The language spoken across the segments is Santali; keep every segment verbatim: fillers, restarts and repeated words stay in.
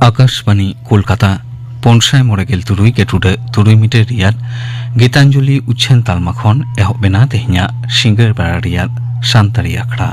ᱟᱠᱟᱥᱵᱟᱱᱤ ᱠᱳᱞᱠᱟᱛᱟ, ᱯᱩᱱ ᱥᱟᱭ ᱢᱚᱬᱮ ᱜᱮᱞ ᱛᱩᱨᱩᱭ ᱜᱮ ᱴᱩᱰᱟᱹᱜ ᱛᱩᱨᱩᱭ ᱢᱤᱴᱟᱨ ᱨᱮᱭᱟᱜ ᱜᱤᱛᱟᱧᱡᱚᱞᱤ ᱩᱪᱷᱟᱹᱱ ᱛᱟᱞᱢᱟ ᱠᱷᱚᱱ ᱮᱦᱚᱵ ᱮᱱᱟ ᱛᱮᱦᱮᱧᱟᱜ ᱥᱤᱸᱜᱟᱹᱲ ᱵᱮᱲᱟ ᱨᱮᱭᱟᱜ ᱥᱟᱱᱛᱟᱲᱤ ᱟᱠᱷᱲᱟ᱾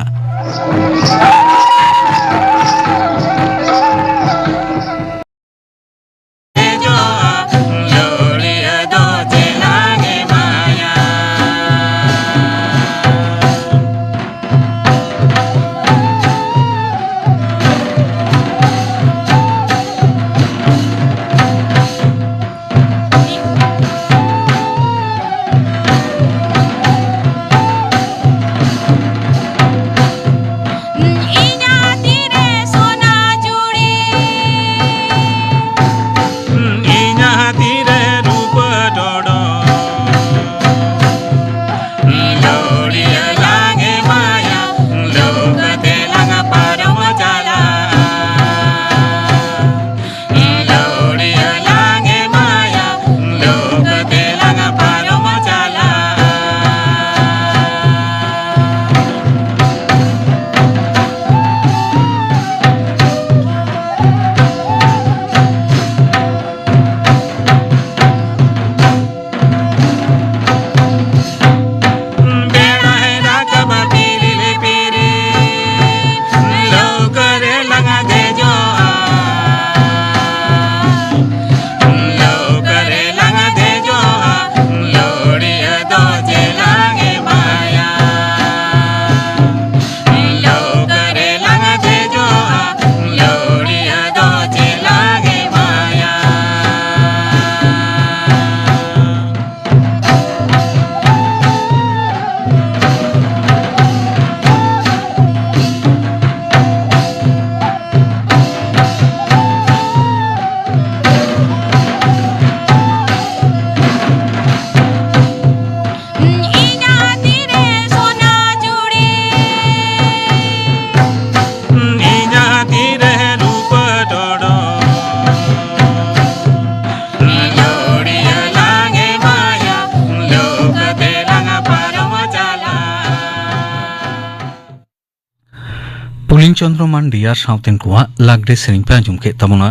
ᱪᱚᱱᱫᱨᱚ ᱢᱟᱱᱰᱤ ᱟᱨ ᱥᱟᱶᱛᱮᱱ ᱠᱚᱣᱟᱜ ᱞᱟᱜᱽᱲᱮ ᱥᱮᱨᱮᱧ ᱯᱮ ᱟᱸᱡᱚᱢ ᱠᱮᱫ ᱛᱟᱵᱚᱱᱟ᱾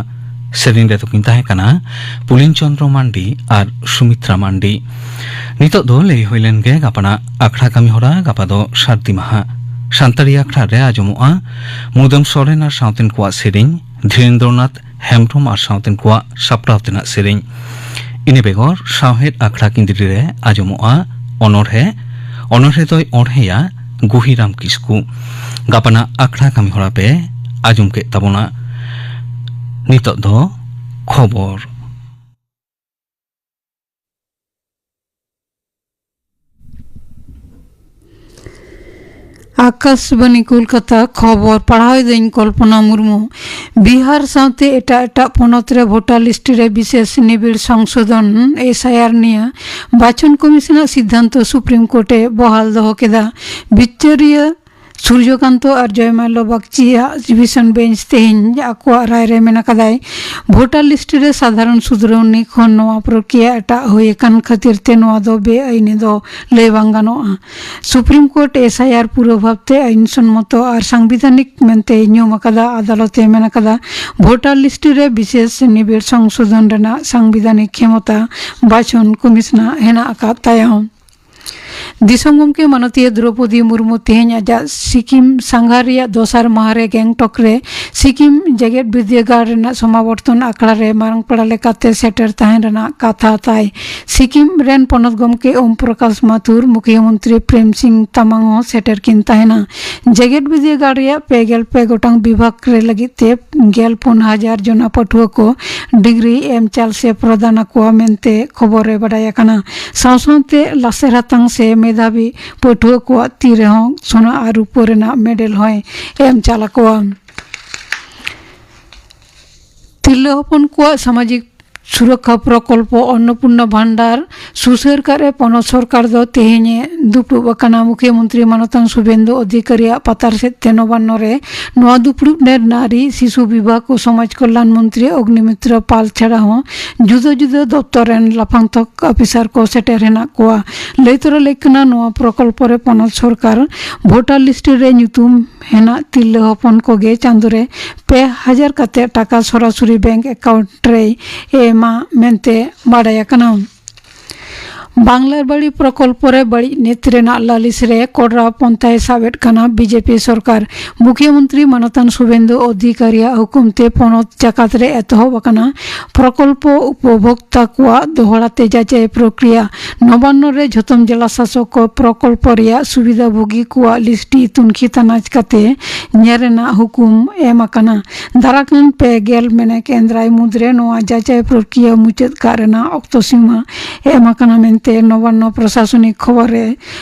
ᱥᱮᱨᱮᱧ ᱨᱮᱫᱚ ᱠᱤᱱ ᱛᱟᱦᱮᱸ ᱠᱟᱱᱟ ᱯᱩᱞᱤᱱ ᱪᱚᱱᱫᱨᱚ ᱢᱟᱱᱰᱤ ᱟᱨ ᱥᱩᱢᱤᱛᱨᱟ ᱢᱟᱱᱰᱤ᱾ ᱱᱤᱛᱚᱜ ᱫᱚ ᱞᱟᱹᱭ ᱦᱩᱭ ᱞᱮᱱ ᱜᱮ ᱜᱟᱯᱟᱱᱟᱜ ᱟᱠᱷᱲᱟ ᱠᱟᱹᱢᱤ ᱦᱚᱨᱟ᱾ ᱜᱟᱯᱟ ᱫᱚ ᱥᱟᱹᱨᱫᱤ ᱢᱟᱦᱟ᱾ ᱥᱟᱱᱛᱟᱲᱤ ᱟᱠᱷᱲᱟ ᱨᱮ ᱟᱸᱡᱚᱢᱚᱜᱼᱟ ᱢᱩᱫᱟᱹᱢ ᱥᱚᱨᱮᱱ ᱟᱨ ᱥᱟᱶᱛᱮᱱ ᱠᱚᱣᱟᱜ ᱥᱮᱨᱮᱧ, ᱫᱷᱤᱨᱮᱱᱫᱨᱚᱱᱟᱛᱷ ᱦᱮᱢᱵᱽᱨᱚᱢ ᱟᱨ ᱥᱟᱶᱛᱮᱱ ᱠᱚᱣᱟᱜ ᱥᱟᱯᱲᱟᱣ ᱛᱮᱱᱟᱜ ᱥᱮᱨᱮᱧ᱾ ᱤᱱᱟᱹ ᱵᱮᱜᱚᱨ ᱥᱟᱶᱦᱮᱫ ᱟᱠᱷᱲᱟ ᱠᱤᱱᱫᱽᱨᱤ ᱨᱮ ᱟᱸᱡᱚᱢᱚᱜᱼᱟ ᱚᱱᱚᱬᱦᱮ᱾ ᱚᱱᱚᱬᱦᱮ ᱫᱚᱭ ᱚᱬᱦᱮᱭᱟ ᱜᱩᱦᱤᱨᱟᱢ ᱠᱤᱥᱠᱩ᱾ ᱜᱟᱯᱟᱱᱟᱜ ᱟᱠᱷᱲᱟ ᱠᱟᱹᱢᱤ ᱦᱚᱨᱟ ᱯᱮ ᱟᱸᱡᱚᱢ ᱠᱮᱫ ᱛᱟᱵᱚᱱᱟ᱾ ᱱᱤᱛᱚᱜ ᱫᱚ ᱠᱷᱚᱵᱚᱨ᱾ ᱟᱠᱟᱥᱵᱟᱱᱤ ᱠᱳᱞᱠᱟᱛᱟ, ᱠᱷᱚᱵᱚᱨ ᱯᱟᱲᱦᱟᱣ ᱮᱫᱟᱹᱧ ᱠᱚᱞᱯᱚᱱᱟ ᱢᱩᱨᱢᱩ᱾ ᱵᱤᱦᱟᱨ ᱥᱟᱶᱛᱮ ᱮᱴᱟᱜ ᱮᱴᱟᱜ ᱯᱚᱱᱚᱛ ᱨᱮ ᱵᱷᱳᱴᱟᱨ ᱞᱤᱥᱴ ᱨᱮ ᱵᱤᱥᱮᱥ ᱱᱤᱵᱤᱲ ᱥᱚᱝᱥᱳᱫᱷᱚᱱ, ᱮᱥ ᱟᱭ ᱟᱨ, ᱱᱤᱭᱟᱹ ᱵᱟᱪᱷᱚᱱ ᱠᱚᱢᱤᱥᱚᱱᱟᱜ ᱥᱤᱫᱽᱫᱷᱟᱱᱛᱚ ᱥᱩᱯᱨᱤᱢ ᱠᱳᱨᱴ ᱮ ᱵᱚᱦᱟᱞ ᱫᱚᱦᱚ ᱠᱮᱫᱟ᱾ ᱵᱤᱪᱟᱹᱨᱤᱭᱟᱹ ᱥᱩᱨᱡᱚᱠᱟᱱᱛᱚ ᱟᱨ ᱡᱚᱭᱢᱟᱞᱞᱚ ᱵᱟᱜᱪᱤᱭᱟᱜ ᱰᱤᱵᱷᱤᱥᱚᱱ ᱵᱮᱧᱪ ᱛᱮᱦᱮᱧ ᱟᱠᱚᱣᱟᱜ ᱨᱟᱭ ᱨᱮ ᱢᱮᱱ ᱟᱠᱟᱫᱟᱭ, ᱵᱷᱳᱴᱟᱨ ᱞᱤᱥᱴ ᱨᱮ ᱥᱟᱫᱷᱟᱨᱚᱱ ᱥᱩᱫᱷᱨᱟᱹᱣᱱᱤ ᱠᱷᱚᱱ ᱱᱚᱣᱟ ᱯᱨᱚᱠᱨᱤᱭᱟ ᱮᱴᱟᱜ ᱦᱩᱭ ᱟᱠᱟᱱ ᱠᱷᱟᱹᱛᱤᱨ ᱛᱮ ᱱᱚᱣᱟ ᱫᱚ ᱵᱮᱟᱹᱭᱤᱱᱤ ᱫᱚ ᱞᱟᱹᱭ ᱵᱟᱝ ᱜᱟᱱᱚᱜᱼᱟ᱾ ᱥᱩᱯᱨᱤᱢ ᱠᱳᱨᱴ ᱮᱥ ᱟᱭ ᱟᱨ ᱯᱩᱨᱟᱹ ᱵᱷᱟᱵᱽᱛᱮ ᱟᱹᱭᱤᱱ ᱥᱚᱱᱢᱚᱛᱚ ᱟᱨ ᱥᱟᱝᱵᱤᱫᱷᱟᱱᱤᱠ ᱢᱮᱱᱛᱮ ᱧᱩᱢ ᱟᱠᱟᱫᱟ᱾ ᱟᱫᱟᱞᱚᱛ ᱮ ᱢᱮᱱ ᱟᱠᱟᱫᱟ, ᱵᱷᱳᱴᱟᱨ ᱞᱤᱥᱴ ᱨᱮ ᱵᱤᱥᱮᱥ ᱱᱤᱵᱤᱲ ᱥᱚᱝᱥᱳᱫᱷᱚᱱ ᱨᱮᱱᱟᱜ ᱥᱟᱝᱵᱤᱫᱷᱟᱱᱤᱠ ᱠᱷᱮᱢᱚᱛᱟ ᱵᱟᱪᱷᱚᱱ ᱠᱚᱢᱤᱥᱚᱱᱟᱜ ᱦᱮᱱᱟᱜ ᱟᱠᱟᱫ ᱛᱟᱭᱟ᱾ ᱫᱤᱥᱚᱢ ᱜᱚᱢᱠᱮ ᱢᱟᱱᱚᱛᱤᱭᱟᱹ ᱫᱨᱚᱣᱯᱚᱫᱤ ᱢᱩᱨᱢᱩ ᱛᱮᱦᱮᱧ ᱟᱡᱟᱜ ᱥᱤᱠᱤᱢ ᱥᱟᱸᱜᱷᱟᱨ ᱨᱮᱭᱟᱜ ᱫᱚᱥᱟᱨ ᱢᱟᱦᱟ ᱨᱮ ᱜᱮᱝᱴᱚᱠ ᱨᱮ ᱥᱤᱠᱤᱢ ᱡᱮᱜᱮᱛ ᱵᱤᱨᱫᱟᱹᱜᱟᱲ ᱨᱮᱱᱟᱜ ᱥᱚᱢᱟᱵᱚᱨᱛᱚᱱ ᱟᱠᱷᱲᱟ ᱨᱮ ᱢᱟᱨᱟᱝ ᱯᱮᱲᱟ ᱞᱮᱠᱟᱛᱮ ᱥᱮᱴᱮᱨ ᱛᱟᱦᱮᱸ ᱨᱮᱱᱟᱜ ᱠᱟᱛᱷᱟ ᱛᱟᱭ᱾ ᱥᱤᱠᱤᱢ ᱨᱮᱱ ᱯᱚᱱᱚᱛ ᱜᱚᱢᱠᱮ ᱳᱢ ᱯᱨᱚᱠᱟᱥ ᱢᱟᱛᱷᱩᱨ, ᱢᱩᱠᱷᱭᱟᱹ ᱢᱚᱱᱛᱨᱤ ᱯᱨᱮᱢ ᱥᱤᱝ ᱛᱟᱢᱟᱝ ᱦᱚᱸ ᱥᱮᱴᱮᱨ ᱠᱤᱱ ᱛᱟᱦᱮᱱᱟ᱾ ᱡᱮᱜᱮᱛ ᱵᱤᱨᱫᱟᱹᱜᱟᱲ ᱨᱮᱭᱟᱜ ᱯᱮ ᱜᱮᱞ ᱯᱮ ᱜᱚᱴᱟᱝ ᱵᱤᱵᱷᱟᱜᱽ ᱨᱮ ᱞᱟᱹᱜᱤᱫ ᱛᱮ ᱜᱮᱞ ᱯᱩᱱ ᱦᱟᱡᱟᱨ ᱡᱚᱱᱟ ᱯᱟᱹᱴᱷᱩᱣᱟᱹ ᱠᱚ ᱰᱤᱜᱽᱨᱤ ᱮᱢ ᱪᱟᱞ ᱥᱮ ᱯᱨᱚᱫᱟᱱ ᱟᱠᱚᱣᱟ ᱢᱮᱱᱛᱮ ᱠᱷᱚᱵᱚᱨ ᱨᱮ ᱵᱟᱰᱟᱭ ᱟᱠᱟᱱᱟ᱾ ᱥᱟᱶ ᱥᱟᱶᱛᱮ ᱞᱟᱥᱮᱨ ᱦᱟᱛᱟᱝ ᱥᱮ ᱢᱮᱫᱷᱟᱵᱤ ᱯᱟᱹᱴᱷᱩᱣᱟᱹ ᱠᱚᱣᱟᱜ ᱛᱤ ᱨᱮᱦᱚᱸ ᱥᱚᱱᱟ ᱟᱨ ᱨᱩᱯᱟᱹ ᱨᱮᱱᱟᱜ ᱢᱮᱰᱮᱞ ᱦᱚᱸᱭ ᱮᱢ ᱪᱟᱞ ᱟᱠᱚᱣᱟ᱾ ᱛᱤᱨᱞᱟᱹ ᱦᱚᱯᱚᱱ ᱠᱚᱣᱟᱜ ᱥᱟᱢᱟᱡᱤᱠ ᱥᱩᱨᱚᱠᱠᱷᱟ ᱯᱨᱚᱠᱚᱞᱯᱚ ᱚᱱᱱᱚᱯᱩᱨᱱᱟ ᱵᱷᱟᱱᱰᱟᱨ ᱥᱩᱥᱟᱹᱨ ᱠᱟᱜ ᱨᱮ ᱯᱚᱱᱚᱛ ᱥᱚᱨᱠᱟᱨ ᱫᱚ ᱛᱮᱦᱮᱧ ᱮ ᱫᱩᱯᱲᱩᱵ ᱟᱠᱟᱱᱟ᱾ ᱢᱩᱠᱷᱭᱟᱹ ᱢᱚᱱᱛᱨᱤ ᱢᱟᱱᱚᱛᱟᱱ ᱥᱩᱵᱷᱮᱱᱫᱩ ᱚᱫᱷᱤᱠᱟᱨᱤᱭᱟᱜ ᱯᱟᱛᱟᱨ ᱥᱮᱫ ᱛᱮ ᱱᱚᱵᱟᱱᱱᱚ ᱨᱮ ᱱᱚᱣᱟ ᱫᱩᱯᱲᱩᱵ ᱨᱮ ᱱᱟᱨᱤ ᱥᱤᱥᱩ ᱵᱤᱵᱷᱟᱜᱽ ᱠᱚ ᱥᱚᱢᱟᱡᱽ ᱠᱚᱞᱭᱟᱱ ᱢᱚᱱᱛᱨᱤ ᱚᱜᱽᱱᱤᱢᱤᱛᱨᱟ ᱯᱟᱞ ᱪᱷᱟᱲᱟ ᱦᱚᱸ ᱡᱩᱫᱟᱹ ᱡᱩᱫᱟᱹ ᱫᱚᱯᱛᱚᱨ ᱨᱮᱱ ᱞᱟᱯᱷᱟᱝ ᱛᱷᱚᱠ ᱚᱯᱷᱤᱥᱟᱨ ᱠᱚ ᱥᱮᱴᱮᱨ ᱦᱮᱱᱟᱜ ᱠᱚᱣᱟ᱾ ᱞᱟᱹᱭ ᱛᱚᱨᱟ ᱞᱮᱠ ᱠᱟᱱᱟ, ᱱᱚᱣᱟ ᱯᱨᱚᱠᱚᱞᱯᱚ ᱨᱮ ᱯᱚᱱᱚᱛ ᱥᱚᱨᱠᱟᱨ ᱵᱷᱳᱴᱟᱨ ᱞᱤᱥᱴ ᱨᱮ ᱧᱩᱛᱩᱢ ᱦᱮᱱᱟᱜ ᱛᱤᱨᱞᱟᱹ ᱦᱚᱯᱚᱱ ᱠᱚᱜᱮ ᱪᱟᱸᱫᱳ ᱨᱮ ᱯᱮ ᱦᱟᱡᱟᱨ ᱠᱟᱛᱮ ᱴᱟᱠᱟ ᱥᱚᱨᱟᱥᱚᱨᱤ ᱵᱮᱝᱠ ᱮᱠᱟᱣᱩᱱᱴ ᱨᱮᱭ ᱮᱢᱟ ᱢᱮᱱᱛᱮ ᱵᱟᱰᱟᱭ ᱟᱠᱟᱱᱟ᱾ ᱵᱟᱝᱞᱟᱨᱵᱟᱲᱤ ᱯᱨᱚᱠᱚᱞᱯᱚ ᱨᱮ ᱵᱟᱹᱲᱤᱡ ᱱᱤᱛ ᱨᱮᱱᱟᱜ ᱞᱟᱹᱞᱤᱥ ᱨᱮ ᱠᱚᱰᱨᱟ ᱯᱚᱱᱛᱷᱟᱭ ᱥᱟᱵ ᱮᱫ ᱠᱟᱱᱟ ᱵᱤᱡᱮᱯᱤ ᱥᱚᱨᱠᱟᱨ᱾ ᱢᱩᱠᱷᱭᱟᱹ ᱢᱚᱱᱛᱨᱤ ᱢᱟᱱᱚᱛᱟᱱ ᱥᱩᱵᱷᱮᱱᱫᱩ ᱚᱫᱷᱤᱠᱟᱨᱤᱭᱟᱜ ᱦᱩᱠᱩᱢ ᱛᱮ ᱯᱚᱱᱚᱛ ᱡᱟᱠᱟᱛ ᱨᱮ ᱮᱛᱚᱦᱚᱵ ᱟᱠᱟᱱᱟ ᱯᱨᱚᱠᱚᱞᱯᱚ ᱩᱯᱚᱵᱷᱳᱠᱛᱟ ᱠᱚᱣᱟᱜ ᱫᱚᱦᱲᱟ ᱛᱮ ᱡᱟᱪᱟᱭ ᱯᱨᱚᱠᱨᱤᱭᱟ᱾ ᱱᱚᱵᱟᱱᱱᱚ ᱨᱮ ᱡᱷᱚᱛᱚᱢ ᱡᱮᱞᱟ ᱥᱟᱥᱚᱠ ᱠᱚ ᱯᱨᱚᱠᱚᱞᱯᱚ ᱨᱮᱭᱟᱜ ᱥᱩᱵᱤᱫᱷᱟ ᱵᱷᱳᱜᱤ ᱠᱚᱣᱟᱜ ᱞᱤᱥᱴᱤ ᱛᱩᱱᱠᱷᱤ ᱛᱟᱱᱟᱪ ᱠᱟᱛᱮ ᱧᱮᱞ ᱨᱮᱱᱟᱜ ᱦᱩᱠᱩᱢ ᱮᱢ ᱟᱠᱟᱱᱟ᱾ ᱫᱟᱨᱟᱠᱟᱱ ᱯᱮ ᱜᱮᱞ ᱢᱮᱱᱮᱠ ᱮᱱᱫᱨᱟᱭ ᱢᱩᱫᱽᱨᱮ ᱱᱚᱣᱟ ᱡᱟᱪᱟᱭ ᱯᱨᱚᱠᱨᱤᱭᱟ ᱢᱩᱪᱟᱹᱫ ᱠᱟᱜ ᱨᱮᱱᱟᱜ ᱚᱠᱛᱚ ᱥᱤᱢᱟᱹ ᱮᱢ ᱟᱠᱟᱱᱟ ᱢᱮᱱᱛᱮ ᱱᱚᱵᱟᱱᱱᱚ ᱯᱨᱚᱥᱟᱥᱚᱱᱤᱠ ᱠᱷᱚᱵᱚᱨ ᱨᱮ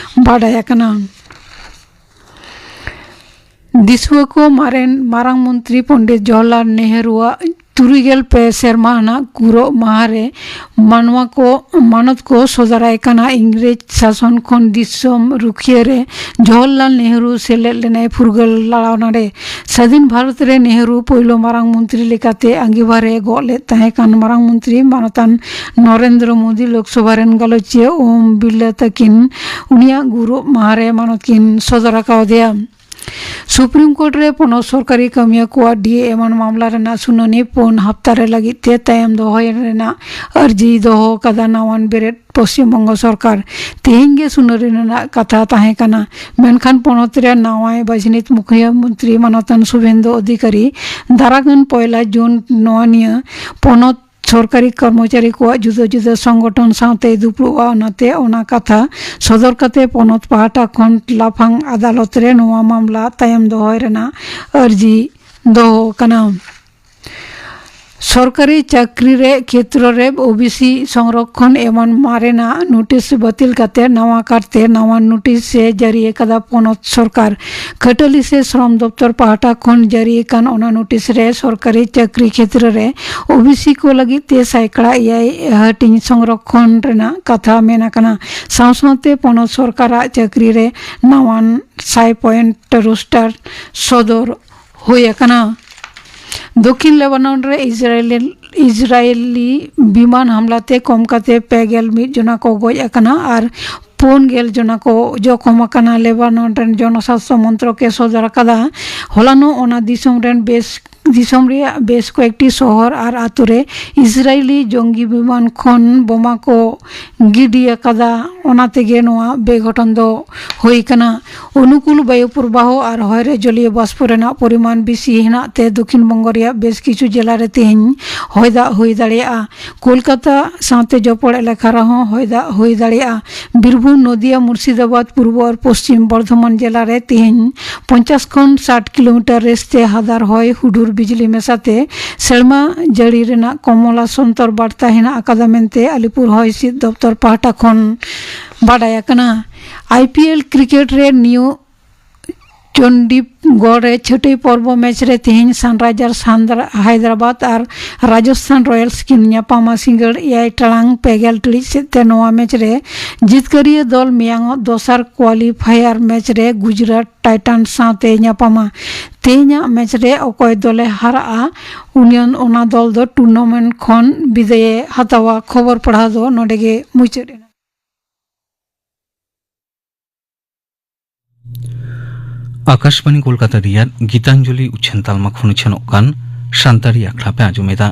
ᱵᱟᱰᱟᱭ ᱟᱠᱟᱱᱟ᱾ ᱫᱤᱥᱩᱣᱟᱹ ᱠᱚ ᱢᱟᱨᱮᱱ ᱢᱟᱨᱟᱝ ᱢᱚᱱᱛᱨᱤ ᱯᱚᱱᱰᱤᱛ ᱡᱚᱣᱟᱦᱚᱨᱞᱟᱞ ᱱᱮᱦᱨᱩᱣᱟᱜ ᱛᱩᱨᱩᱭ ᱜᱮᱞ ᱯᱮ ᱥᱮᱨᱢᱟ ᱟᱱᱟᱜ ᱜᱩᱨᱚᱜ ᱢᱟᱦᱟ ᱨᱮ ᱢᱟᱱᱣᱟ ᱠᱚ ᱢᱟᱱᱚᱛ ᱠᱚ ᱥᱚᱫᱚᱨᱟᱭ ᱠᱟᱱᱟ᱾ ᱤᱝᱨᱮᱡᱽ ᱥᱟᱥᱚᱱ ᱠᱷᱚᱱ ᱫᱤᱥᱚᱢ ᱨᱩᱠᱷᱤᱭᱟᱹ ᱨᱮ ᱡᱚᱣᱟᱦᱚᱨᱞᱟᱞ ᱱᱮᱦᱨᱩ ᱥᱮᱞᱮᱫ ᱞᱮᱱᱟᱭ ᱯᱷᱩᱨᱜᱟᱹᱞ ᱞᱟᱲᱟᱣᱱᱟ ᱨᱮ᱾ ᱥᱟᱹᱫᱷᱤᱱ ᱵᱷᱟᱨᱚᱛ ᱨᱮ ᱱᱮᱦᱨᱩ ᱯᱳᱭᱞᱳ ᱢᱟᱨᱟᱝ ᱢᱚᱱᱛᱨᱤ ᱞᱮᱠᱟᱛᱮ ᱟᱸᱜᱤᱵᱷᱟᱨ ᱮ ᱜᱚᱜ ᱞᱮᱫ ᱛᱟᱦᱮᱸ ᱠᱟᱱ ᱢᱟᱨᱟᱝ ᱢᱚᱱᱛᱨᱤ ᱢᱟᱱᱚᱛᱟᱱ ᱱᱚᱨᱮᱱᱫᱨᱚ ᱢᱳᱫᱤ ᱞᱳᱠᱥᱚᱵᱷᱟ ᱨᱮᱱ ᱜᱟᱞᱚᱪᱤᱭᱟᱹ ᱳᱢ ᱵᱤᱨᱞᱟ ᱛᱟᱹᱠᱤᱱ ᱩᱱᱤᱭᱟᱜ ᱜᱩᱨᱚᱜ ᱢᱟᱦᱟ ᱨᱮ ᱢᱟᱱᱚᱛ ᱠᱤᱱ ᱥᱚᱫᱚᱨ ᱟᱠᱟᱣᱫᱮᱭᱟ᱾ ᱥᱩᱯᱨᱤᱢ ᱠᱳᱨᱴ ᱨᱮ ᱯᱚᱱᱚᱛ ᱥᱚᱨᱠᱟᱨᱤ ᱠᱟᱹᱢᱤᱭᱟᱹ ᱠᱚᱣᱟᱜ ᱰᱤᱮ ᱮᱢᱟᱱ ᱢᱟᱢᱞᱟ ᱨᱮᱱᱟᱜ ᱥᱩᱱᱟᱹᱱᱤ ᱯᱩᱱ ᱦᱟᱯᱛᱟ ᱨᱮ ᱞᱟᱹᱜᱤᱫ ᱛᱮ ᱛᱟᱭᱚᱢ ᱫᱚᱦᱚᱭ ᱨᱮᱱᱟᱜ ᱟᱹᱨᱡᱤ ᱫᱚᱦᱚ ᱟᱠᱟᱫᱟ ᱱᱟᱣᱟᱱ ᱵᱮᱨᱮᱫ ᱯᱚᱥᱪᱤᱢ ᱵᱚᱝᱜᱚ ᱥᱚᱨᱠᱟᱨ᱾ ᱛᱮᱦᱮᱧ ᱜᱮ ᱥᱩᱱᱟᱹᱱᱤ ᱨᱮᱱᱟᱜ ᱠᱟᱛᱷᱟ ᱛᱟᱦᱮᱸ ᱠᱟᱱᱟ, ᱢᱮᱱᱠᱷᱟᱱ ᱯᱚᱱᱚᱛ ᱨᱮ ᱱᱟᱣᱟᱭ ᱵᱟᱪᱷᱱᱤᱛ ᱢᱩᱠᱷᱭᱟᱹ ᱢᱚᱱᱛᱨᱤ ᱢᱟᱱᱚᱛᱟᱱ ᱥᱩᱵᱷᱮᱱᱫᱩ ᱚᱫᱷᱤᱠᱟᱨᱤ ᱫᱟᱨᱟᱠᱟᱱ ᱯᱚᱭᱞᱟ ᱡᱩᱱ ᱱᱚᱣᱟ ᱱᱤᱭᱟᱹ ᱯᱚᱱᱚᱛ ᱥᱚᱨᱠᱟᱨᱤ ᱠᱚᱨᱢᱚᱪᱟᱨᱤ ᱠᱚᱣᱟᱜ ᱡᱩᱫᱟᱹ ᱡᱩᱫᱟᱹ ᱥᱚᱝᱜᱚᱴᱷᱚᱱ ᱥᱟᱶᱛᱮᱭ ᱫᱩᱯᱲᱩᱵᱼᱟ, ᱚᱱᱟᱛᱮ ᱚᱱᱟ ᱠᱟᱛᱷᱟ ᱥᱚᱫᱚᱨ ᱠᱟᱛᱮ ᱯᱚᱱᱚᱛ ᱯᱟᱦᱴᱟ ᱠᱷᱚᱱ ᱞᱟᱯᱷᱟᱝ ᱟᱫᱟᱞᱚᱛ ᱨᱮ ᱱᱚᱣᱟ ᱢᱟᱢᱞᱟ ᱛᱟᱭᱚᱢ ᱫᱚᱦᱚᱭ ᱨᱮᱱᱟᱜ ᱟᱹᱨᱡᱤ ᱫᱚᱦᱚ ᱟᱠᱟᱱᱟ᱾ ᱥᱚᱨᱠᱟᱨᱤ ᱪᱟᱹᱠᱨᱤ ᱨᱮ ᱠᱷᱮᱛᱨᱚ ᱨᱮ ᱳᱵᱤᱥᱤ ᱥᱚᱝᱨᱚᱠᱷᱚᱱ ᱮᱢᱟᱱ ᱢᱟᱨᱮᱱᱟᱜ ᱱᱳᱴᱤᱥ ᱵᱟᱹᱛᱤᱞ ᱠᱟᱛᱮ ᱱᱟᱣᱟ ᱠᱟᱨᱛᱮ ᱱᱟᱣᱟ ᱱᱳᱴᱤᱥ ᱮ ᱡᱟᱹᱨᱤ ᱟᱠᱟᱫᱟ ᱯᱚᱱᱚᱛ ᱥᱚᱨᱠᱟᱨ᱾ ᱠᱷᱟᱹᱴᱟᱹᱞᱤ ᱥᱮ ᱥᱨᱚᱢ ᱫᱚᱯᱛᱚᱨ ᱯᱟᱦᱴᱟ ᱠᱷᱚᱱ ᱡᱟᱹᱨᱤ ᱟᱠᱟᱱ ᱚᱱᱟ ᱱᱳᱴᱤᱥ ᱨᱮ ᱥᱚᱨᱠᱟᱨᱤ ᱪᱟᱹᱠᱨᱤ ᱠᱷᱮᱛᱨᱚ ᱨᱮ ᱳᱵᱤᱥᱤ ᱠᱚ ᱞᱟᱹᱜᱤᱫ ᱛᱮ ᱥᱟᱭᱠᱲᱟ ᱮᱭᱟᱭ ᱦᱟᱹᱴᱤᱧ ᱥᱚᱝᱨᱚᱠᱷᱚᱱ ᱨᱮᱱᱟᱜ ᱠᱟᱛᱷᱟ ᱢᱮᱱ ᱟᱠᱟᱱᱟ᱾ ᱥᱟᱶ ᱥᱟᱶᱛᱮ ᱯᱚᱱᱚᱛ ᱥᱚᱨᱠᱟᱨᱟᱜ ᱪᱟᱹᱠᱨᱤ ᱨᱮ ᱱᱟᱣᱟᱱ ᱥᱟᱭ ᱯᱚᱭᱮᱱᱴ ᱨᱳᱥᱴᱟᱨ ᱥᱚᱫᱚᱨ ᱦᱩᱭ ᱟᱠᱟᱱᱟ᱾ ᱫᱚᱠᱷᱤᱱ ᱞᱮᱵᱟᱱᱚᱱ ᱨᱮ ᱤᱥᱨᱟᱭᱮᱞ, ᱤᱥᱨᱟᱭᱮᱞᱤ ᱵᱤᱢᱟᱱ ᱦᱟᱢᱞᱟ ᱛᱮ ᱠᱚᱢ ᱠᱟᱛᱮ ᱯᱮ ᱜᱮᱞ ᱢᱤᱫ ᱡᱚᱱᱟ ᱠᱚ ᱜᱚᱡ ᱟᱠᱟᱱᱟ ᱟᱨ ᱯᱩᱱ ᱜᱮᱞ ᱡᱚᱱᱟ ᱠᱚ ᱡᱚᱠᱷᱚᱢ ᱟᱠᱟᱱᱟ᱾ ᱞᱮᱵᱟᱱᱚᱱ ᱨᱮᱱ ᱡᱚᱱᱚᱥᱟᱥᱛᱷᱚ ᱢᱚᱱᱛᱨᱚᱠ ᱮ ᱥᱚᱫᱚᱨ ᱟᱠᱟᱫᱟ, ᱦᱚᱞᱟᱱᱚᱜ ᱚᱱᱟ ᱫᱤᱥᱚᱢ ᱨᱮᱱ ᱵᱮᱥ, ᱫᱤᱥᱚᱢ ᱨᱮᱭᱟᱜ ᱵᱮᱥ ᱠᱚᱭᱮᱠᱴᱤ ᱥᱚᱦᱚᱨ ᱟᱨ ᱟᱛᱳ ᱨᱮ ᱤᱥᱨᱟᱭᱮᱞᱤ ᱡᱚᱝᱜᱤ ᱵᱤᱢᱟᱱ ᱠᱷᱚᱱ ᱵᱳᱢᱟ ᱠᱚ ᱜᱤᱰᱤ ᱟᱠᱟᱫᱟ᱾ ᱚᱱᱟ ᱛᱮᱜᱮ ᱱᱚᱣᱟ ᱵᱮᱜᱷᱚᱴᱚᱱ ᱫᱚ ᱦᱩᱭ ᱟᱠᱟᱱᱟ᱾ ᱚᱱᱩᱠᱩᱞ ᱵᱟᱭᱩ ᱯᱨᱚᱵᱟᱦᱚ ᱟᱨ ᱦᱚᱭ ᱨᱮ ᱡᱚᱞᱤᱭᱚ ᱵᱟᱥᱯᱚ ᱨᱮᱱᱟᱜ ᱯᱚᱨᱤᱢᱟᱱ ᱵᱮᱥᱤ ᱦᱮᱱᱟᱜ ᱛᱮ ᱫᱚᱠᱷᱤᱱ ᱵᱚᱝᱜᱚ ᱨᱮᱭᱟᱜ ᱵᱮᱥ ᱠᱤᱪᱷᱩ ᱡᱮᱞᱟ ᱨᱮ ᱛᱮᱦᱮᱧ ᱦᱚᱭ ᱫᱟᱜ ᱦᱩᱭ ᱫᱟᱲᱮᱭᱟᱜᱼᱟ᱾ ᱠᱳᱞᱠᱟᱛᱟ ᱥᱟᱶᱛᱮ ᱡᱚᱯᱚᱲ ᱮᱞᱟᱠᱟ ᱨᱮᱦᱚᱸ ᱦᱚᱭ ᱫᱟᱜ ᱦᱩᱭ ᱫᱟᱲᱮᱭᱟᱜᱼᱟ᱾ ᱵᱤᱨᱵᱷᱩᱢ, ᱱᱚᱫᱤᱭᱟ, ᱢᱩᱨᱥᱤᱫᱟᱵᱟᱫᱽ, ᱯᱩᱨᱵᱚ ᱟᱨ ᱯᱚᱥᱪᱤᱢ ᱵᱚᱨᱫᱷᱚᱢᱟᱱ ᱡᱮᱞᱟ ᱨᱮ ᱛᱮᱦᱮᱧ ᱯᱚᱧᱪᱟᱥ ᱠᱷᱚᱱ ᱥᱟᱴ ᱠᱤᱞᱳᱢᱤᱴᱟᱨ ᱨᱮᱥ ᱛᱮ ᱦᱟᱫᱟᱨ ᱦᱚᱭ, ᱦᱩᱰᱩᱨ ᱵᱤᱡᱽᱞᱤ ᱢᱮᱥᱟᱛᱮ ᱥᱮᱨᱢᱟ ᱡᱟᱹᱲᱤ ᱨᱮᱱᱟᱜ ᱠᱚᱢᱚᱞᱟ ᱥᱚᱱᱛᱚᱨ ᱵᱟᱨᱛᱟ ᱦᱮᱱᱟᱜ ᱟᱠᱟᱫᱟ ᱢᱮᱱᱛᱮ ᱟᱞᱤᱯᱩᱨ ᱦᱚᱭ ᱦᱤᱸᱥᱤᱫ ᱫᱚᱯᱛᱚᱨ ᱯᱟᱦᱴᱟ ᱠᱷᱚᱱ ᱵᱟᱰᱟᱭ ᱟᱠᱟᱱᱟ᱾ ᱟᱭ ᱯᱤ ᱮᱞ ᱠᱨᱤᱠᱮᱴ ᱨᱮ ᱱᱤᱭᱩ ᱪᱚᱱᱰᱤᱜᱚᱲ ᱨᱮ ᱪᱷᱟᱹᱴᱭᱟᱹ ᱯᱚᱨᱵᱚ ᱢᱮᱪ ᱨᱮ ᱛᱮᱦᱮᱧ ᱥᱟᱱᱨᱟᱭᱡᱟᱨᱥ ᱦᱟᱭᱫᱨᱟ-, ᱦᱟᱭᱫᱨᱟᱵᱟᱫᱽ ᱟᱨ ᱨᱟᱡᱚᱥᱛᱷᱟᱱ ᱨᱚᱭᱟᱞᱥ ᱠᱤᱱ ᱧᱟᱯᱟᱢᱟ᱾ ᱥᱤᱸᱜᱟᱹᱲ ᱮᱭᱟᱭ ᱴᱟᱲᱟᱝ ᱯᱮ ᱜᱮᱞ ᱴᱤᱲᱤᱡ ᱥᱮᱫ ᱛᱮ ᱱᱚᱣᱟ ᱢᱮᱪ ᱨᱮ ᱡᱤᱛᱠᱟᱹᱨᱤᱭᱟᱹ ᱫᱚᱞ ᱢᱮᱭᱟᱝᱚᱜ ᱫᱚᱥᱟᱨ ᱠᱣᱟᱞᱤᱯᱷᱟᱭᱟᱨ ᱢᱮᱪ ᱨᱮ ᱜᱩᱡᱽᱨᱟᱴ ᱴᱟᱭᱴᱟᱱᱥ ᱥᱟᱶᱛᱮ ᱧᱟᱯᱟᱢᱟ᱾ ᱛᱮᱦᱮᱧᱟᱜ ᱢᱮᱪ ᱨᱮ ᱚᱠᱚᱭ ᱫᱚᱞᱮ ᱦᱟᱨᱟᱜᱼᱟ, ᱩᱱᱤ, ᱚᱱᱟ ᱫᱚᱞ ᱫᱚ ᱴᱩᱨᱱᱟᱢᱮᱱᱴ ᱠᱷᱚᱱ ᱵᱤᱫᱟᱹᱭᱮ ᱦᱟᱛᱟᱣᱟ᱾ ᱠᱷᱚᱵᱚᱨ ᱯᱟᱲᱦᱟᱣ ᱫᱚ ᱱᱚᱰᱮ ᱜᱮ ᱢᱩᱪᱟᱹᱫ ᱮᱱᱟ᱾ ᱟᱠᱟᱥᱵᱟᱬᱤ ᱠᱳᱞᱠᱟᱛᱟ ᱨᱮᱭᱟᱜ ᱜᱤᱛᱟᱧᱡᱚᱞᱤ ᱩᱪᱷᱟᱹᱱ ᱛᱟᱞᱢᱟ ᱠᱷᱚᱱ ᱩᱪᱷᱟᱹᱱᱚᱜ ᱠᱟᱱ ᱥᱟᱱᱛᱟᱲᱤ ᱟᱠᱷᱲᱟ ᱯᱮ ᱟᱸᱡᱚᱢᱮᱫᱟ᱾